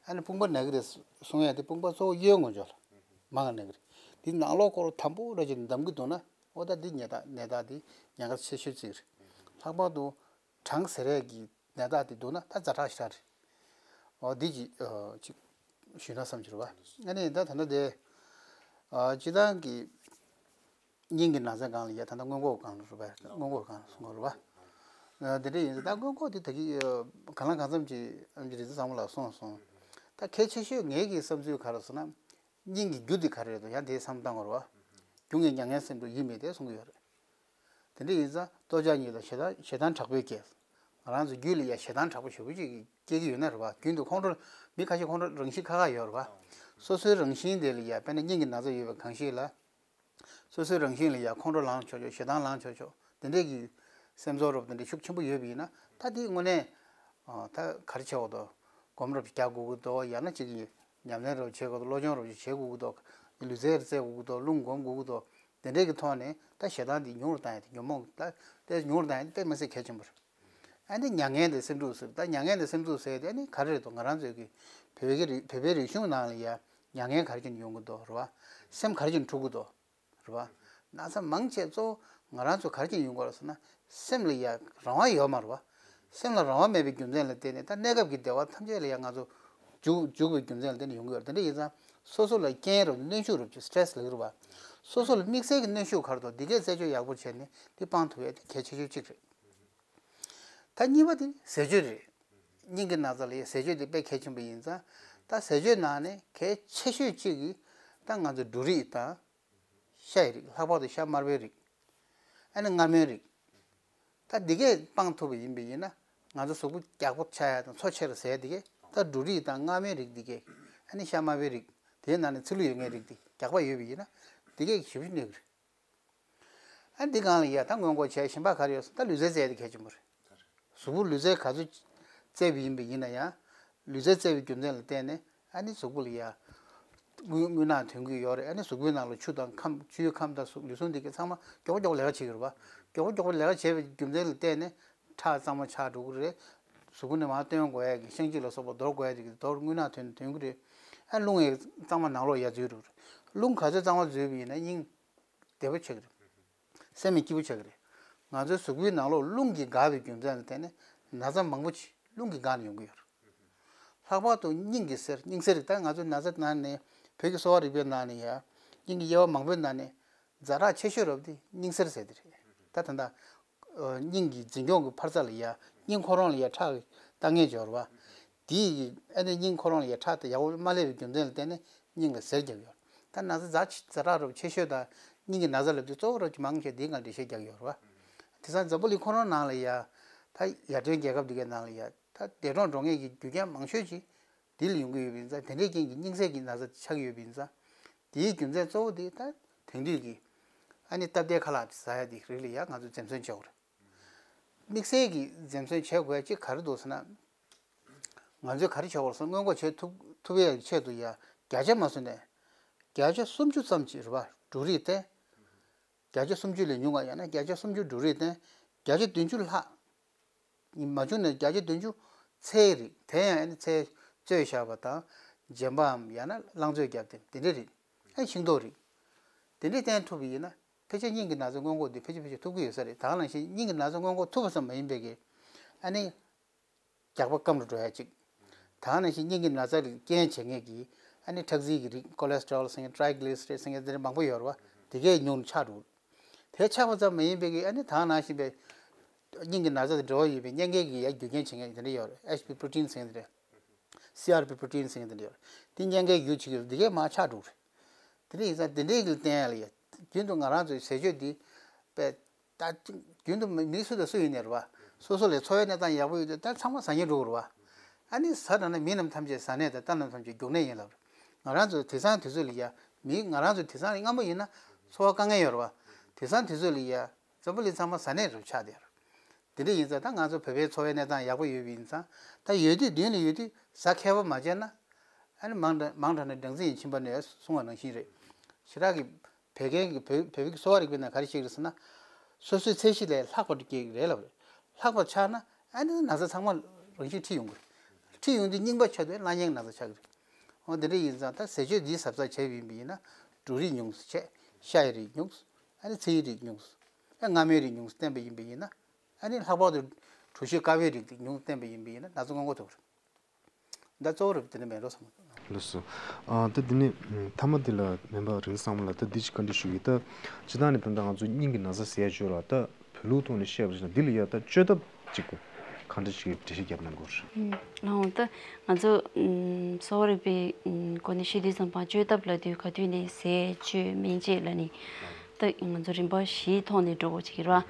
ཨ་ནི་དཔུང་པ་ན་གི་རེད་གསུང་ཡ་དེ་དཔུང་པ་གཙོ་བོ་གཡས་ངོས་ཕྱོགས་ལ་མང་ང་ན་གི་རེད། དེ་ནང་ལོགས་སྐོར་དམ་པོ་ར་ཅིག་འདམ་གི་འདུག་ན་ཨོ་ད་འདི་ནད་རྟགས་ནད་རྟགས་དེ་ཉེན་ཁ་ཆེ་ཤོས་ཅིག་རེད། ལྷག་པར་དུ་གྲང་ཟེར་ཡས་ཀྱི་ནད་རྟགས་དེ་འདུག་ན་ད་ཛ་དྲག་ཞེ་དྲག་རེད། ཨོ་འདི་ཅིག་ཨ་ཅིག་ཞུས་ན་བསམ་གྱི་རེད་བ། ཨ་ནི་ད་ད་ལྟ་དེ་ཨ་སྤྱི་བཏང་གི་སྙིང་གི་ན་ཚ་སྒང་ལ་ཡ་ད་ལྟ་སྔོན་འགོག་སྒང་ལ་རེད་པས། སྔོན་འགོག་སྒང་ལ་གསུང་གི་རེད་པ། ཨ་དེ་འདྲ་ཡིན་ཙང་ད་སྔོན་འགོག་དེ་ད་གི་ཨ་གང་ལ་གང་འཚམ་ཅིག་ཨེམ་ཆི་རིག་འཛིན་བཟང་མོ་ལགས་གསུངས་སོང་། ད་གལ་ཆེ་ཤོས་ངའི་གི་བསམ་ཚུལ་ག་རེ་ཟེར་ན། སྙིང་གི་རྒྱུ་དེ་ག་རེ་རེད་འདུག་ཡང་དེ་བསམ་བཏང་དགོས་རེད་པ། རྒྱུ་ངའི་མྱ་ངན་སེམས་སྡུག་ཡིད་མི་བདེ་གསུང་གི་ཡོད་རེད། དེ་འདྲ་ཡིན་ཙང་ལྟོ་ཆས་གཉིས་ལ་ཞེ་སྡང་ཞེ་སྡང་དྲག་པོས་སྐྱེས། ང་རང་ཚོ་རྒྱུད་ལ་ཡ་ཞེ་སྡང་དྲག་པོ་ཞེ་པོ་ཅིག་སྐྱེ་གི་ཡོད་ན་རེད་པ། རྒྱུན་དུ་ཁོང་ཁྲོ་མི་ཁ་ཤས་ཁོང་ཁྲོ་རང་བཞིན་ཁག་ཁག་ཡོད་རེད་པ། སོ་སོའི་རང་བཞིན་དེ་ལ་ཡ་དཔེར་ན་སྙིང་གི་ན་ཚ་ཡོད་པའི་གང་ཞིག་ལ། སོ་སོའི་རང་བཞིན་ལ་ཡ་ཁོང་ཁྲོ་ལངས་ཆོག་ཆོག་ཞེ་སྡང་ལངས་ཆོག་ཆོག་དེ་འདྲས་ཀྱི་སེམས་ཚོར་རབ་དེ་འདྲས་ཤུགས་ཆེན་པོ་ཡོད་པ་ཡིན་ན་ད་དེ་དངོས་གནས་ཨ་ད་ག་རེ་བྱེད་དགོས་འདུག་སྒོམ་རབ་རྒྱག་དགོས་ཀྱི་འདུག་ཡང་ན་ཅིག་གི་ཉམས་ལེན་རབ་བྱེད་དགོས་འདུག་བློ་སྦྱོང་རབ་བྱེད་དགོས་ཀྱི་འདུག་ལུས་རྩལ་རྩེ་དགོས་ཀྱི་འདུག་རླུང་སྒོམ་དགོས་ཀྱི་འདུག་དེ་འདྲས་ཀྱི་ཐོག་ནས་ད་ཞེ་སྡང་འདི་ཉུང་རུ་བཏང་ཡ་དེ་ཉོན་མོངས་ད་དེ་ཉུང་རུ་བཏང་ཡ་དེ་དཔེ་མི་སྲིད་གལ་ཆེན་པོ་རེད། ཨ་ནི་མྱ་ངན་དེ་སེམས་སྡུག་ཟེར། ད་མྱ་ངན་དེ་སེམས་སྡུག་ཟེར་དེ་ཨ་ནི་ག་རེ་རེད་འདུག་ང་རང་ཚོའི་གི་བོད་པའི་གི་རིག་བོད་པའི་རིག་གཞུང་ནང་ལ་ཡ་མྱ་ངན་ག་རེ་བྱས་ནས་ཡོང་གི་འདུག་རེད་པ། སེམས་ག་རེ་བྱས་ནས་འཁྲུག་གི་འདུག་རེད་པ། ན་ཚ་མང་ཆེ་གཙོ་བོ་ང་རང་ཚོ་ག་རེ་བྱས་ནས་ཡོང་གི་རེད་ཟེར་ན་སེམས་ལ་ཡ་རང་དབང་ཡོད་མ་རེད་པ། སེམས་ལ་རང་དབང་མེད་པའི་རྒྱུ་མཚན་ལ་བརྟེན་ནས་ད་གནས་སྐབས་ཀྱི་བདེ་བ་ཐམས་ཅད་ལ་ཡ་ང་ཚོ་འཇུག་འཇུག་པའི་རྒྱུ་མཚན་ལ་བརྟེན་ནས་ཡོང་གི་ཡོད་རེད། དེ་འདྲ་ཡིན་ཙང་སོ་སོ་ལ་རྐྱེན་རེད་གནོན་ཤུགས་རེད་ཅེས་སི་ཊེ་རེ་སི་ལབ་ཀྱི་རེད་པ། སོ་སོ་ལ་དམིགས་བསལ་གྱི་གནོན་ཤུགས་ག་རེ་འདུག་འདི་གས་རྩད་གཅོད་ཡག་པོ་བྱས་ནས་འདི་སྤང་ཐུབ་ཡ་དེ་གལ་ཆེ་ཤོས་གཅིག་རེད། ད་གཉིས་པ་དེ་ཟས་སྤྱོད་རེད། སྙིང་གི་ན་ཚ་ལ་ཡ་ཟས་སྤྱོད་དེ་དཔེ་གལ་ཆེན་པོ་ཡིན་ཙང་ད་ཟས་སྤྱོད་ནང་ནས་གལ་ཆེ་ཤོས་གཅིག་གིས་ད་ང་ཚོ་འབྲུ་རིགས་དང་། ཤ་ཡི་རིགས། ལྷག་པར་དུ་ཤ་དམར་པོའི་རིགས། ཨ་ནི་མངར་མོའི་རིགས། ད་འདི་གས་སྤང་ཐུབ་པ་ཡིན་པ་ཡིན་ན་ང་ཚོ་གཟུགས་པོ་རྒྱགས་པོ་ཆགས་ཡ་དང་མཚོ་ཆེ་རུ་ཟ་ཡ་འདི་གས་ད་འབྲུ་རིགས་དང་མངར་མོའི་རིགས་འདི་གས། ཨ་ནི་ཤ་དམར་པོའི་རིགས། དེའི་ནང་ནས་ཚིལ་ལུ་ཡོད་མཁན་རིགས་འདི་རྒྱགས་པ་ཡོད་པ་ཡིན་ན་འདི་གས་ཞེ་པོ་ཅིག་གནོད་ཀྱི་རེད། ཨ་འདི་སྒང་ལ་ཡ་ད་སྔོན་འགོག་བྱས་གཞན་པ་ག་རེ་ཡོད་ཟེར་ད་ལུས་རྩལ་རྩེད་ཡ་དེ་གལ་ཆེན་པོ་རེད། གཟུགས་པོ་ལུས་རྩལ་ག་ཚོད་རྩེད་པ་ཡིན་པ་ཡིན་ན་ཡང་། ལུས་རྩལ་རྩེད་པའི་རྒྱུ་མཚན་ལ་བརྟེན་ནས་ཨ་ནི་གཟུགས་པོ་ལ་ཡ། རྔུལ་རྔུལ་ནག་ཐོན་གྱི་ཡོད་རེད། ཨ་ནི་གཟུགས་པོའི་ནང་ལ་ཆུ་དང་ཁམས་ཆུའི་ཁམས་དང་གཟུགས་ལུས་ཟུངས་དེ་གའི་ཚང་མ་མགྱོགས་མགྱོགས་ལས་ཀ་བྱེད་ཀྱི་རེད་པ། མགྱོགས་མགྱོགས་ལས་ཀ་བྱེད་པའི་རྒྱུ་མཚན་ལ་བརྟེན་ནས་ཁྲག་གཙང་མ་ཆགས་འགྲོ་གི་རེད། གཟུགས་པོ་ནས་མར་བཏོན་དགོས་ཡ་གི་གཤང་གཅི་ལ་སོགས་པ་འདོར་དགོས་ཡ་གི་དོར། རྔུལ་ནག་ཐོན་ཐོན་གྱི་རེད། ཨ་རླུང་ཡང་གཙང་མ་ནང་ལོགས་ཡར་འཛུལ་འགྲོ་གི་རེད། རླུང་ག་ཚོད་གཙང་མ་འཛུལ་བ་ཡིན་ན་སྙིང་བདེ་པོ་ཆགས་ཀྱི་རེད། སེམས་ཡང་སྐྱིད་པོ་ཆགས་ཀྱི་རེད། ང་ཚོའི་གཟུགས་པོའི་ནང་ལོགས་རླུང་གིས་འགགས་པའི་རྒྱུ་མཚན་ལ་བརྟེན་ནས་ན་ཚ་མང་པོ་ཅིག་རླུང་གིས་འགག་ནས་ཡོང་གི་ཡོད་རེད། ལྷག་པར་དུ་སྙིང་གི་གཟེར། སྙིང་གཟེར་ད་ང་ཚོའི་ན་ཚ་ནང་ནས་བོད་ཀྱི་གསོ་བ་རིག་པའི་ནང་ནས་ཡ། སྙིང་གི་དབྱེ་བ་མང་པོའི་ནང་ནས་ཛ་དྲག་ཆེ་ཤོས་རབ་དེ་སྙིང་གཟེར་ཟེར་དེ་རེད། ད་ད་ལྟ། ཨ་སྙིང་གི་འཛིན་སྐྱོང་གི་འཕར་རྩ་ལ་ཡ། སྙིང་ཁོ་རང་ལ་ཡ་ཁྲག་གི་ལྟ་ངན་སྦྱོར་བ། དེ་ཡི་ཨ་ནི་སྙིང་ཁོ་རང་ལ་ཡ་ཁྲག་དེ་ཡག་པོ་མ་སླེབས་པའི་རྒྱུ་མཚན་ལ་བརྟེན་ནས་སྙིང་ལ་གཟེར་རྒྱག་ཡོད། ད་ན་ཚ་ཛ་ཆེ་ཛ་དྲག་རབ་ཆེ་ཤོས་དང་སྙིང་གི་ན་ཚ་ལབ་དུས་གཙོ་བོ་རབ་ཀྱི་མང་ཆེ་དེའི་སྒང་འགྲེལ་བཤད་རྒྱག་ཡོད་རེད་བ། དེང་སང་འཛམ་བུ་གླིང་ཁོ་རང་ནང་ལ་ཡ། ད་ཡར་ཐོན་རྒྱལ་ཁབ་འདི་གའི་ནང་ལ་ཡ། ད་འདས་གྲོངས་འགྲོ་མཁན་གྱི་རྒྱུ་རྐྱེན་མང་ཤོས་ཅིག་འདི་ལ་ཡོང་གི་ཡོད་པ་ཡིན་ཙང་དེ་འདྲའི་རྐྱེན་གྱིས་སྙིང་གཟེར་གྱི་ན་ཚ་ཆགས་ཀྱི་ཡོད་པ་ཡིན་ཙང་། དེའི་རྒྱུ་མཚན་གཙོ་བོ་དེ་ད་དེང་དུས་ཀྱི་ཨ་ནི་སྟབས་བདེའི་ཁ་ལག་ཟ་ཡ་དེ་རིགས་ལ་ཡ་ང་ཚོས་འཛེམ་ཟོན་བྱེད་དགོས་རེད། དམིགས་བསལ་གྱིས་འཛེམ་ཟོན་བྱེད་དགོས་ཡ་གཅིག་ག་རེ་འདུག་ཟེར་ན། ང་ཚོས་ག་རེ་བྱེད་དགོས་རེད་ཟེར་ན་སྔོན་འགོག་བྱེད་ཐུབ་ཐུབ་ཡ་གི་ཆེད་དུ་ཡ་བརྒྱ་ཆ་མ་བཟོ་ནས། བརྒྱ་ཆ་སུམ་ཅུ་ཙམ་ཅིག་རེད་བ། འབྲུ་རིགས་བསྟེན། བརྒྱ་ཆ་སུམ་ཅུ་ལས་ཉུང་བ་ཡང་ན་བརྒྱ་ཆ་སུམ་ཅུ་འབྲུ་རིགས་བསྟེན། བརྒྱ་ཆ་བདུན་ཅུ་ལྷག་མ་བྱུང་ན་བརྒྱ་ཆ་བདུན་ཅུ་ཚལ་རིགས། དེ་ཡང་ཨ་ནི་ཚལ་བཙོས་བཞག་པ་དང་། རྗེན་པའམ་ཡང་ན་རླངས་བཙོས་བརྒྱབ་སྟེ་དེ་འདྲ་རིགས། ཨ་ཤིང་ཏོག་རིགས། དེ་འདྲ་བསྟེན་ཐུབ་པ་ཡིན་ན་ཕལ་ཆེར་སྙིང་གི་ན་ཚ་སྔོན་འགོག་དེ་ཕལ་ཆེར་ཕལ་ཆེར་ཐུབ་ཀྱི་ཡོད་ས་རེད། ད་ག་ནང་བཞིན་སྙིང་གི་ན་ཚ་སྔོན་འགོག་ཐུབ་པ་ཙམ་མ་ཡིན་པའི་གི་ཨ་ནི། རྒྱགས་པ་སྐམ་རུ་འགྲོ་ཡ་གཅིག་ད་ག་ནང་བཞིན་སྙིང་གི་ན་ཚ་རིགས་རྐྱེན་བྱེད་མཁན་གྱི་ཨ་ནི་ཁྲག་རྩའི་གི་རིགས། ཀོ་ལེ་སི་ཊོ་རོལ་ཟེར་མཁན། ཊ་རའི་གི་ལི་སི་རའི་ཌི་ཟེར་མཁན་དེ་འདྲ་མང་པོ་ཡོད་རེད་བ། དེ་གས་ཉུང་རུ་ཆགས་འགྲོ། དེ་ཆགས་པ་ཙམ་མ་ཡིན་པའི་གི་ཨ་ནི་ད་ག་ནང་བཞིན་པའི་སྙིང་གི་ན་ཚ་དང་འབྲེལ་བ་ཡོད་པའི་གཉན་ཁའི་གི་ཡ་རྒྱུ་རྐྱེན་བྱེད་མཁན་དེ་འདྲ་ཡོད་རེད། ཨེཆ་པི་པྲོ་ཊིན་ཟེར་མཁན་དེ་འདྲ། སི་ཨར་པི་པྲོ་ཊིན་ཟེར་མཁན་དེ་འདྲ་ཡོད་རེད། དེ་གཉན་ཁའི་རྒྱུ་བྱེད་ཀྱི་རེད། དེ་གས་མར་ཆགས་འགྲོ་གི་རེད། དེ་འདྲ་ཡིན་ཙང་དེ་འདྲའི་གི་བསྟེན་ཡ་ལ་ཡ། རྒྱུན་དུ་ང་རང་ཚོའི་ཟས་སྤྱོད་འདི་དཔེ། ད་རྒྱུན་དུ་མི་མི་སུ་དང་སུ་ཡིན་ནའི་རེད་བ། སོ་སོ་ལ་འཚོ་བའི་གནས་སྟངས་ཡག་པོ་ཡོད་དུས་ད་ཚང་མ་ཟ་སྙིང་འདོད་ཀྱི་རེད་བ། ཨ་ནི་ཟ་དྲགས་ན་མི་རྣམས་ཐམས་ཅད་ཟ་ནད་དང་རྟ་རྣམས་ཐམས་ཅད་མགྱོགས་ནད་ཡིན་ལབ་རེད། ང་རང་ཚོ་དེང་སང་དུས་ཚོད་ལ་ཡ། མི་ང་རང་ཚོ་དེང་སང་སྔ་མོ་ཡིན་ན་འཚོ་བ་དཀའ་ངལ་ཡོད་རེད་བ། དེང་སང་དུས་ཚོད་ལ་ཡ། འཛམ་བུ་གླིང་ཚང་མ་ཟ་ནད་རུ་ཆགས་བསྡད་རེད། དེ་འདྲ་ཡིན་ཙང་ད་ང་ཚོ་བོད་པའི་འཚོ་བའི་གནས་སྟངས་ཡག་པོ་ཡོད་པ་ཡིན་ཙང་ད་ཡོད་དུས་མདུན་ལ་ཡོད་དུས་ཟ་མཁས་པོ་མ་བྱས་ན། ཨ་ནི་མང་དྲགས་མང་དྲགས་ན་སྦྲང་རྩི་ཡི་མཆིན་པ་ནད་གསུང་བ་ནང་བཞིན་རེད། ཞེ་དྲག་གི་ བོད་སྐད་ཀྱི་བོད་བོད་ཀྱི་གསོ་བ་རིག་པའི་ནང་ག་རེ་བཤད་ཀྱི་རེད་ཟེར་ན། སོ་སོའི་ཚད་གཞི་ལས་ལྷག་པ་སྐྱེ་གི་རེད་ལབ་རེད། ལྷག་པར་ཆགས་ན་ཨ་ནི་ན་ཚ་ཚང་མ་རང་བཞིན་ཁྲིད་ཡོང་གི་རེད། ཁྲིད་ཡོང་དུས་རྙིང་པ་ཆགས་དུས་གླ་རྙིང་ན་ཚ་ཆགས་ཀྱི་རེད། འོ་དེ་འདྲ་ཡིན་ཙང་ད་ཟས་སྤྱོད་འདི་གཟབ་གཟབ་བྱས་པ་ཡིན་པ་ཡིན་ན། འབྲུ་རིགས་ཉུང་ཙམ་བྱས། ཤ་ཡི་རིགས་ཉུང་ཙམ། ཨ་ནི་ཚལ་ཡི་རིགས་ཉུང་ཙམ། ཨ་མངར་མོའི་རིགས་ཉུང་ཙམ་བསྟེན་པ་ཡིན་པ་ཡིན་ན། ཨ་ནི་ལྷག་པར་དུ་གྲོ་ཞིབ་དཀར་པོའི་རིགས་དེ་ཉུང་བསྟེན་པ་ཡིན་པ་ཡིན་ན་ན་ཚ་སྔོན་འགོག་ཐུབ་རེད། ད་གཙོ་བོ་རེད་དེ་འདྲ་མེད་འགྲོ་བསམ་གྱི་འདུག་ལགས་སོ། ཨ་ད་འདི་ནས་ཨམ་མཐའ་མ་འདི་ལ་སྨན་པ་རིག་འཛིན་བསམ་གླིང་ལགས། ད་འདི་ཅིག་བཀའ་འདྲི་ཞུ་གི། ད་སྤྱིར་བཏང་ནས་ད་ལྟ་ང་ཚོ་སྙིང་གི་ན་ཚ་ཟེར་ཡ་ཅིག་ཡོད་རེད་ལ། ད་བོད་ལུགས་ཐོག་ནས་བཤད་པ་ཅིག་ན་འདི་ལ་ཡ་ད་བཅོས་ཐབས་ཅིག་གང་འདྲ་ཅིག་འགྲེལ་བཤད་རྒྱབ་གནང་དགོས་རེད། ཨུམ། ལགས་འོང་། ད་ང་ཚོ་ཨུམ་གསོ་བ་རིག་པའི་ཨུམ་སྒོ་ནས་བཤད་དུས་ཙམ་པ་བཅོས་ཐབས་ལབ་དུས་ག་དུས་ནས་ཟས་བཅོས་སྨན་དཔྱད་ལབ་ནས། ད་ང་ཚོ་རིམ་པ་བཞིའི་ཐོག་ནས་འགྲོ་དགོས་ཀྱི་རེད་བ།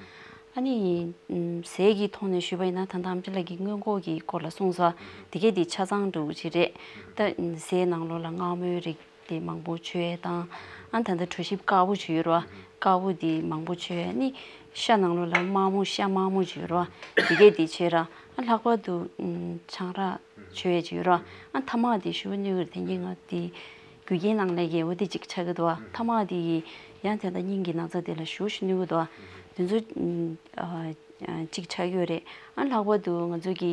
ཨ་ནི་ཨུམ་ཟས་ཀྱི་ཐོག་ནས་ཞུས་པ་ཡིན་ན། ད་ལྟ་ཨམ་ཅི་ལགས་ཀྱིས་སྔོན་འགོག་གི་སྐོར་ལ་གསུངས་སོང་། དེ་གས་དེ་ཆ་ཚང་འགྲོ་གི་རེད། ད་ཟས་ནང་ལོགས་ལ་མངར་མོའི་རིགས་དེ་མང་པོ་མཆོད་ཡས་དང་། ཨ་ད་ལྟ་གྲོ་ཞིབ་དཀར་པོ་ཅིག་ཡོད་རེད་བ། དཀར་པོ་དེ་མང་པོ་མཆོད་ཡས། ཨ་ནི་ཤ་ནང་ལོགས་ལ་དམར་མོ། ཤ་དམར་མོ་ཅིག་ཡོད་རེད་བ། དེ་གས་དེ་མཆོད་ར། ཨ་ལྷག་པར་དུ་ཨུམ་ཆང་རག་མཆོད་ཡས་ཅིག་ཡོད་རེད་བ། ཨ་ཐ་མག་དེ་ཞུ་གནོད་གི་རེད། དེ་གས་ང་དེ་རྒྱུ་རྐྱེན་ནང་ལས་ཀྱི་འོ་དེ་གཅིག་ཆགས་ཀྱི་འདུག་བ། ཐ་མག་དེ་ཡིས་ཡང་དེ་ལྟར་སྙིང་གི་ན་ཚ་དེ་ལ་ཞེ་པོ་ཞིག་གནོད་ཀྱི་འདུག་བ། དེ་ཚོ་ཨ་ཨ་གཅིག་ཆགས་ཀྱི་ཡོད་རེད། ཨ་ལྷག་པར་དུ་ང་ཚོ་གི་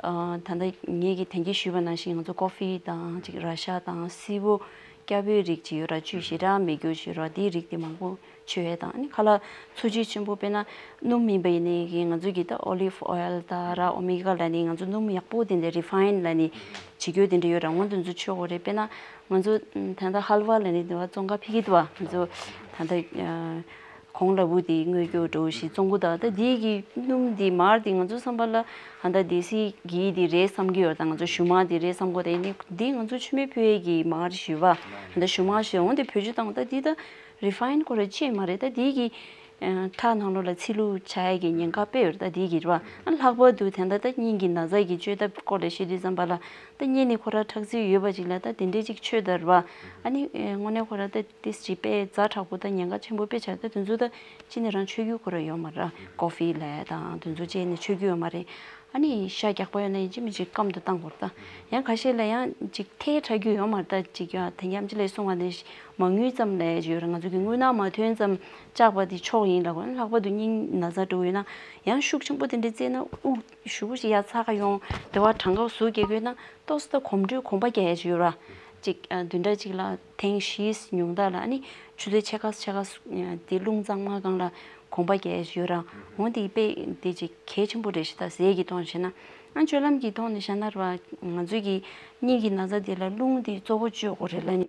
ཨ་ད་ལྟ་ངེད་ཀྱིས་དེང་གི་ཞུས་པ་ནང་བཞིན་ང་ཚོ་ཀོ་ཧྥི་དང་ཅིག་ར་ཤ་དང་སིལ་བུ་སྐྱ་བོའི་རིགས་ཅིག་ཡོད་ར། བཅུད་ཞེ་དྲག་མེད་རྒྱུ་ཅིག་ཡོད་ར། དེའི་རིགས་དེ་མང་པོ་མཆོད་ཡས་དང་། ཨ་ནི་ཁ་ལག་འཚོ་བཅུད་ཆེན་པོ་དཔེར་ན་སྣུམ་ཡིན་པ་ཡིན་ནའི་གི་ང་ཚོ་གི་ད་ཨོ་ལིབ་ཨོ་ཡལ་དང་ར་ཨོ་མེ་ག་ལབ་ནི་ང་ཚོ་སྣུམ་ཡག་པོ་དེ་འདྲ་རི་ཕ་ཡིན་ལབ་ནི་བྱེད་རྒྱུ་དེ་འདྲ་ཡོད་ར། འོ་དེ་ཚོ་མཆོད་དགོས་རེད། དཔེར་ན་ང་ཚོ་ད་ལྟ་ཧལ་ཝ་ལབ་ནི་འདི་བ་བཙོང་ག་ཕ་གི་འདུག་བ། ང་ཚོ་ད་ལྟ་གོང་ལ་བུ་དེ་དངོས་སྐྱོ་འགྲོ་ཞིག་བཙོང་གི་འདུག་ད་དེའི་གི་སྣུམ་དེ་མར་དེ་ང་ཚོ་བསམ་པ་ལ་ད་ལྟ་དེ་སི་གི་དེ་རེད་བསམ་གི་ཡོད། ད་ང་ཚོ་ཞུ་མར་དེ་རེད་བསམ་གི་ཡོད། ད་ཡིན་ནི་དེ་ང་ཚོ་མཆོད་མེ་ཕུལ་ཡས་གི་མར་ཞུ་བ། ད་ལྟ་ཞུ་མར་ཞུ་འོ་དེ་བེད་སྤྱོད་བཏང་ད་དེ་ད་རི་ཕ་ཡིན་ཁོ་ར་ཅི་མ་རེད། ད་དེའི་གི་ཁྲག་ནང་ལོགས་ལ་ཚིལ་ལུ་ཆགས་ཡས་ཀྱི་ཉེན་ཁ་དཔེ་ཡོད་རེད། ད་དེའི་གི་རེད་བ། ཨ་ལྷག་པར་དུ་དེ་འདྲ་ད་སྙིང་གི་ན་ཚ་གི་བཅོས་ཐབས་སྐོར་ལ་བཤད་དུས་ཙམ་པ་ལ། ད་སྙིང་ནི་ཁོ་ར་ཁྲག་རྩ་ཡོད་པ་ཅིག་ལ་ད་དེ་འདྲས་ཅིག་མཆོད་ད་རེད་བ། ཨ་ནི་དངོས་གནས་ཁོ་ར་ད་ཏིས་ཅིག་དཔེ་ཛ་དྲག་པོ་ད་ཉེན་ཁ་ཆེན་པོ་དཔེ་ཆགས། ད་དེ་ཚོ་ད་ཅི་ནས་རང་མཆོད་རྒྱུ་ཁོ་ར་ཡོད་མ་རེད། ཀོ་ཧྥི་ལ་དང་དེ་ཚོ་བཅད་ནས་མཆོད་རྒྱུ་ཡོད་མ་རེད། ཨ་ནི་ཤ་རྒྱགས་པ་ཡོད་ན་ཡིན་གཅིག་མིན་གཅིག་སྐམ་དུ་བཏང་དགོས་རེད། ད་ཡང་ཁ་ཤས་ལ་ཡང་ཅིག་ཐལ་དྲགས་རྒྱུ་ཡོད་མ་རེད། ད་ཅིག་ཡང་དེ་ཉམས་ཅི་ལས་གསུང་བ་ནས་མ་དངུལ་ཙམ་ལས་ཡོད་རེད། ང་ཚོ་གི་དངུལ་ནང་མ་ཐོན་ཙམ་བཅག་པ་དེ་ཆོག་ཡིན་ལབ་དགོས། ལྷག་པར་དུ་སྙིང་ན་ཚ་འགྲོ་ཡོད་ན་ཡང་ཤུགས་ཆེན་པོ་དེ་འདྲ་བཙལ་ན་དབུགས་ཞུ་བ་ཞིག་ཡ་ཚ་ཁ་ཡོང་དེ་བ་གྲང་ག་ཟུག་སྐྱེ་དགོས་ན་ཏོག་ཙམ་ད་གོམས་འགྲོས་གོམ་པ་རྒྱག་ཡ་ཅིག་ཡོད་ར། ཅིག་བདུན་ཕྲག་གཅིག་ལ་ཐེངས་བཞི་ཉུང་མཐའ་ལ་ཨ་ནི་ཆུ་ཚོད་ཕྱེད་ཀ་ཕྱེད་ཀ་དེ་རླུང་གཙང་མ་སྒང་ལ་གོམ་པ་རྒྱག་ཡ་ཅིག་ཡོད་ར། འོ་དེ་དཔེ་དེ་ཅིག་གལ་ཆེན་པོ་རེད་ཤག་ད་ཟས་ཀྱི་ཐོག་བཤད་ན། ཨ་སྤྱོད་ལམ་གྱི་ཐོག་ནས་བཤད་ན་ར་བ་ང་ཚོའི་གི་སྙིང་གི་ན་ཚ་དེ་ལ་རླུང་དེ་གཙོ་བོ་བཅོས་དགོས་རེད་ལབ་ནི་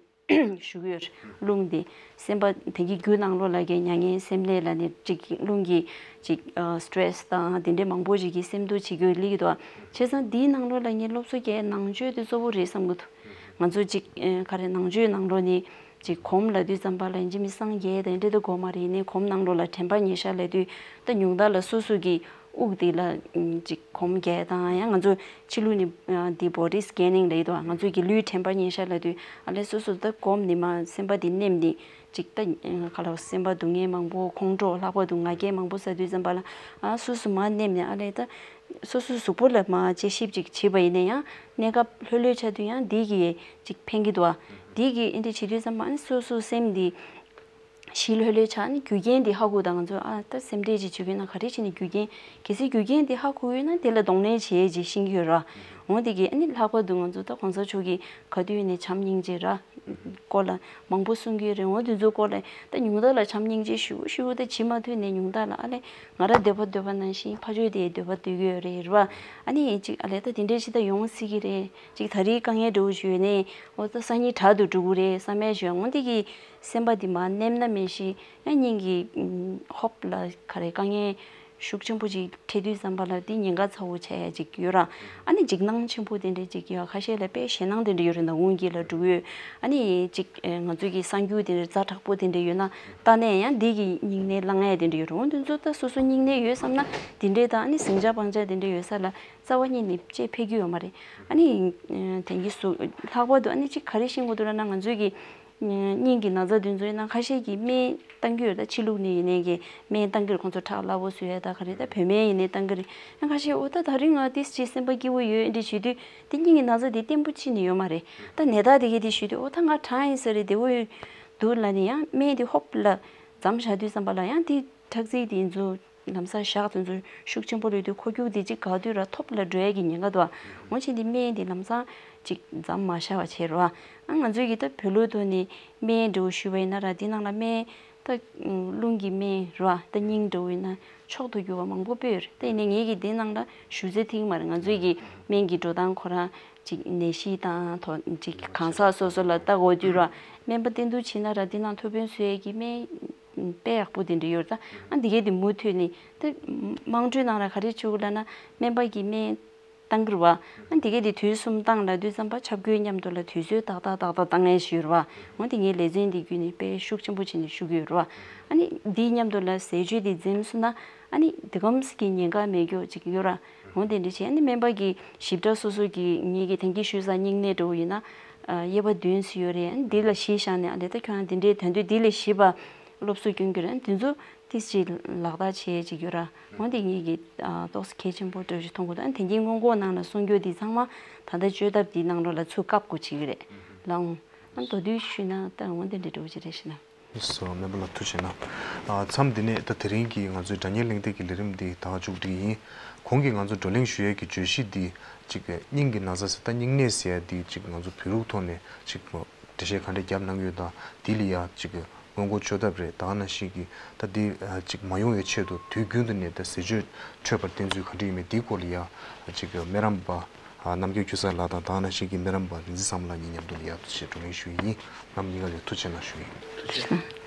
ཞུ་གི་ཡོད་རེད། རླུང་དེ་སེམས་པ་དེ་གི་རྒྱུ་ནང་ལོགས་ལ་གི་མྱ་ངན་སེམས་ནད་ལབ་ནི་ཅིག་རླུང་གི་ཅིག་ཨ་སི་ཊེ་རེ་སི་དང་དེ་འདྲའི་མང་པོ་ཞིག་གི་སེམས་སྡུག་བྱེད་རྒྱུ་སླེབས་ཀྱི་འདུག་བྱས་ཙང་དེའི་ནང་ལོགས་ལ་ངས་སློབ་གསོ་རྒྱག་ནང་ཆོས་དེ་གཙོ་བོ་རེད་བསམ་གི་འདུག་ང་ཚོ་ཅིག་ཨ་ག་རེ་ནང་ཆོས་ནང་ལོགས་ནས་ཅིག་གོམས་ལབ་དུས་ཙམ་པ་ལ་ཡིན་གཅིག་མིན་སངས་རྒྱས་དང་འདྲ་དེ་དགོས་མ་རེད། ཡིན་ནའི་གོམས་ནང་ལོགས་ལ་དྲན་པ་ཉེར་བཞག་ལབ་དུས་ད་ཉུང་མཐའ་ལ་སོ་སོ་གི་དབུགས་དེ་ལ་ཨམ་ཅིག་གོམས་རྒྱག་དང་ཡང་ང་ཚོ་ཕྱི་ལུགས་ནས་ཨ་དེ་བོ་ཌི་སི་ཀེ་ནིང་ལབ་ཡོད་དོ། ང་ཚོ་གི་ལུས་དྲན་པ་ཉེར་བཞག་ལབ་དུས་ཨ་ལས་སོ་སོ་ད་གོམས་ནས་མ་སེམས་པ་དེ་ནེམ་ནས་ཅིག་ད་ཨ་ག་ལ་སེམས་པ་སྡུག་བསྔལ་མང་པོ་ཁོང་ཁྲོ་ལྷག་པར་དུ་ང་རྒྱལ་མང་པོ་ཟ་དུས་ཙམ་པ་ལ་ཨ་སོ་སོ་མ་ནེམ་ནས་ཨ་ལས་ད། སོ་སོའི་གཟུགས་པོ་ལ་མར་དཔྱད་ཞིབ་ཅིག་བྱེད་པ་ཡིན་ན་ཡང་གནས་སྐབས་ལྷོད་ལྷོད་ཆགས་དུས་ཡང་འདི་གིས་ཅིག་ཕན་གྱི་འདུག་ཨ། འདི་གིས་ཨེ་འདྲ་བྱེད་དུས་ཙམ་པ་ཨ་ནི་སོ་སོའི་སེམས་འདི་ཞི་ལྷོད་ལྷོད་ཆགས་ནི་རྒྱུ་རྐྱེན་འདི་ཧ་གོ་དང་། ང་ཚོས་ཨ་ད་སེམས་ཁྲལ་ཅིག་བྱེད་དགོས་ན་ག་རེ་བྱས་ནས་རྒྱུ་རྐྱེན་གལ་སྲིད་རྒྱུ་རྐྱེན་འདི་ཧ་གོ་ཡོད་ན་དེ་ལ་གདོང་ལེན་བྱེད་ཅེས་ཤེས་ཀྱི་ཡོད་ར། འོ་འདི་གིས་ཨ་ནི་ལྷག་པར་དུ་ང་ཚོ་ད་གོང་ས་མཆོག་གིས་ག་དུས་ནས་བྱམས་སྙིང་རྗེ་ར། སྐོར་ལ་མང་པོ་གསུང་གི་རེད། འོ་དེ་ཚོའི་སྐོར་ལ་ད་ཉུང་མཐའ་ལ་བྱམས་སྙིང་རྗེ་ཞུ་ཞུ་ད་བྱེད་མ་ཐུབ་ནས་ཉུང་མཐའ་ལ་ཨ་ལས་ང་ར་འདོད་པ་འདོད་པ་ནང་བཞིན་ཕ་ཆོས་དེ་འདོད་པ་འདོད་ཀྱི་ཡོད་རེད་རེད་བ། ཨ་ནི་ཅིག་ཨ་ལས་ད་དེ་འདྲའི་ཅིག་ད་ཡོང་སྲིད་ཀྱི་རེད། ཅིག་ད་རེས་དཀའ་ངལ་འདྲ་བོ་ཞུས་ནས་འོ་ད་སང་ཉིན་དྲག་ཏུ་འགྲོ་གི་རེད་བསམ་ཡས་ཞུ་འོ་དེ་གི་སེམས་པ་དེ་མར་ནེམ་ན་མེད་ཤི་ཡང་སྙིང་གི་ཧོབ་ལ་ག་རེ་དཀའ་ངལ། ཤུགས་ཆེན་པོ་ཅིག་འཕྲད་དུས་ཙམ་པ་ལ་དེ་ཉེན་ཁ་ཚ་བོ་ཆགས་ཡ་ཅིག་ཡོད་ར། ཨ་ནི་འཇིགས་སྣང་ཆེན་པོ་དེ་འདྲ་ཅིག་ཡོད། ཁ་ཤས་ལ་དཔེ་ཞེད་སྣང་དེ་འདྲ་ཡོད་རེད། ད་འོང་གི་ལ་འགྲོ་ཡོད། ཨ་ནི་ཅིག་ང་ཚོ་གི་གསར་འགྱུར་དེ་འདྲ་ཛ་དྲག་པོ་དེ་འདྲ་ཡོད་ན་ལྟ་ནས་ཡང་འདི་གི་སྙིང་ནད་བསླང་ཡ་དེ་འདྲ་ཡོད་རེད། འོ་དེ་ཚོ་ད་སོ་སོ་སྙིང་ནད་ཡོད་བསམ་ན་དེ་འདྲས་དང་ཨ་ནི་ཟིང་ཆ་སྤང་ཆ་དེ་འདྲ་ཡོད་ས་ལ་རྩ་བ་ཉིད་ནས་ཅེས་ཕེབས་རྒྱུ་ཡོད་མ་རེད། ཨ་ནི་དེང་གི་སུ་ལྷག་པར་དུ་ཨ་ནི་ཅིག་ག་རེ་ཤེས་དགོས་འདུག་ལབ་ན་ང་ཚོ་གི་སྙིང་གི་ན་ཚ་དེ་ཚོ་ཡིན་ན་ཁ་ཤས་ཀྱིས་སྨན་བཏང་གི་ཡོད། ད་ཕྱི་ལུགས་ནས་ཡིན་ནའི་གི་སྨན་བཏང་གི་རེད། ཁོང་ཚོ་ཁྲག་སླ་བོ་བཟོ་ཡ་ད་ག་རེ་ད་བོད་སྨན་ཡིན་ནའི་བཏང་གི་རེད། ཡང་ཁ་ཤས་འོ་ད་ད་རིང་ང་ཏིས་ཅིག་སེམས་པ་སྐྱིད་པོ་ཡོད་འདྲ་བྱེད་དུས་དེ་སྙིང་གི་ན་ཚ་དེ་བརྟན་པོ་ཅིག་ནས་ཡོད་མ་རེད། ད་ནད་རྟགས་དེ་གས་དེ་ཞུས་དུས་འོ་ད་ང་གྲང་ཡིན་ས་རེད། བདེ་བོ་ཡོད། འདུག་ལབ་ནས་ཡང་སྨན་དེ་ཧོབ་ལ་མཚམས་བཞག་དུས་ཙམ་པ་ལ་ཡང་དེ་ཁྲག་རྩི་དེ་ཚོ་ལམ་སང་བཞག་དེ་ཚོ་ཤུགས་ཆེན་པོ་རེད་དུས་འཁོར་རྒྱུག་དེ་གཅིག་ག་དུས་ར་ཐོབ་ལ་འགྲོ་ཡ་གི་ཉེན་ཁ་འདུག་འོ་བྱས་དེ་སྨན་དེ་ལམ་སང་གཅིག་མཚམས་མ་བཞག་པ་བྱས་རོ། ཨ་ང་ཚོས་ཀྱི་ད་བོད་ལུགས་ཐོག་ནས་སྨན་འདྲ་བོ་ཞུས་པ་ཡིན་ན་ར་དེ་ནང་ལ་སྨན་ད་རླུང་གི་སྨན་རོ། ད་སྙིང་འདྲ་བོ་ཡིན་ན་མཆོག་ཏུ་གྱུར་པ་མང་པོ་སྤེལ་ཡོད་རེད། ད་ཡིན་ནའི་ངེད་ཀྱིས་དེ་ནང་ལ་ཞུ་རྩལ་ཐིག་མ་རེད། ང་ཚོས་ཀྱི་སྨན་གྱི་འགྲོ་སྟངས་ཁོ་རང་ཅིག་ནད་གཞི་དང་ཐོག་ཅིག་གང་ཟག་སོ་སོ་ལ་ལྟ་དགོས་དུས་ར་སྨན་པ་བསྟེན་གཏུག་བྱེད་ན་ར་དེ་ནང་ཐུགས་ཕན་གསོས་ཡས་ཀྱི་སྨན་དཔེ་ཡག་པོ་དེ་འདྲ་ཡོད་རེད། ད་ཨ་འདི་གས་དེ་མུ་མཐུད་ནས་ད་དམངས་ཁྲོད་ནང་ལ་ག་རེ་བྱུག་ལབ་ན་སྨན་པ་གི་སྨན་བཏང་གི་རེད་བ། ཨ་འདི་གས་དེ་དུས་གསུམ་བཏང་ལབ་དུས་ཙམ་པ་ཆབ་གོས་མཉམ་དུ་ལ་དུས་ཚོད་ཏག་ཏག་ཏག་ཏག་བཏང་ཡས་ཞིག་ཡོད་རེད་བ། འོ་དེ་ངས་ལེ་ཚན་འདི་བརྒྱུད་ནས་དཔེ་ཤུགས་ཆེན་པོ་བྱས་ནས་ཞུ་གི་ཡོད་རེད་བ། ཨ་ནི་འདིའི་མཉམ་དུ་ལ་ཟས་སྤྱོད་དེ་འཛེམ་སོང་ན་ཨ་ནི་དེ་གམ་གྱི་ཉེན་ཁ་མེད་རྒྱུ་ཅིག་ཡོད་ར། འོ་དེ་འདྲ་བྱས་ཨ་ནི་སྨན་པ་གི་ཞིབ་ཕྲ་སོ་སོ་གི་ངེད་ཀྱི་དེང་གི་ཞུས་ས་སྙིང་ནད་འདྲ་བོ་ཡིན་ན་དབྱེ་བ་བདུན་ཙམ་ཡོད་རེད། ཨ་ནི་འདི་ལ་གཞི་བཞག་ནས་ཨ་ལས་ད་ཁྱོད་རང་འདི་འདྲའི་དོན་དུ་འདི་ལས་ཞིབ་པ་སློབ་གསོ་སྐྱོན་གྱི་རེད། ཨ་ནི་དེ་ཚོ་ཏིས་ཅིག་ལག་བསྟར་བྱེད་ཅིག་ཡོད་ར། འོ་དེ་ངེད་ཀྱི་ཏོག་ཙམ་གལ་ཆེན་པོ་འདྲ་བོ་ཞིག་མཐོང་གི་འདུག་ཨ་ནི་དེང་གི་སྔོན་འགོག་ནང་ལ་གསུང་རྒྱུ་འདི་ཚང་མ་ད་ལྟ་བཅོས་ཐབས་འདི་ནང་ལོགས་ལ་ཚུར་བཀབ་དགོས་བྱེད་ཀྱི་རེད་ལགས། ཨ་ནི་མདོར་བསྡུས་ཞུས་ན་ད་འོ་དེ་འདྲ་འདྲ་བོ་ཅིག་རེད་ཤི་ན། ལགས་སོ། སྨན་པ་ལགས་ཐུགས་རྗེ་གནང་། ཨ་མཚམས་འདི་ནས་ད་དེ་རིང་གི་ང་ཚོའི་སྒྲ་སྙན་གླེང་སྟེགས་ཀྱི་ལས་རིམ་འདི་ད་ག་མཇུག་སྒྲིལ་ཡིན། གོང་གི་ང་ཚོ་བགྲོ་གླེང་ཞུ་ཡས་ཀྱི་བརྗོད་གཞི་འདི་ཅིག་སྙིང་གི་ན་ཚ་ཟེར་ད་སྙིང་ནད་ཟེར་ཡ་འདི་ཅིག་ང་ཚོ་བོད་རིགས་ཐོག་ནས་ཅིག་འགྲེལ་བཤད་ག་འདྲ་བརྒྱབ་གནང་ཡོད་དང་འདི་ལ་ཡ་ཅིག་སྔོན་འགོག་བཅོས་ཐབས་རེད། ད་ག་ནང་བཞིན་གྱི་ད་འདི་ཅིག་མ་ཡོང་བའི་ཆེད་དུ་དུས་རྒྱུན་དུ་ནས་ད་ཟས་སྤྱོད་འཕྲོད་པར་བསྟེན་ཚུལ་ག་འདྲ་ཡིན་མིན་འདིའི་སྐོར་ལ་ཡ་ཅིག་སྨན་རམས་པ་རྣམ་རྒྱལ་ཁྱུ་གསར་ལགས་དང་ད་ག་ནང་བཞིན་གྱི་སྨན་རམས་པ་རིག་འཛིན་བསམ་གླིང་ལགས་གཉིས་མཉམ་དུ་ལ་ཡ་ཐུགས་རྗེ་ཆེ་བགྲོ་གླེང་ཞུ་ཡི་ཡིན། རྣམ་གཉིས་ཀ་ལ་ཐུགས་རྗེ་གནང་ཞུ་ཡི་ཡིན། ཐུགས་རྗེ་གནང་།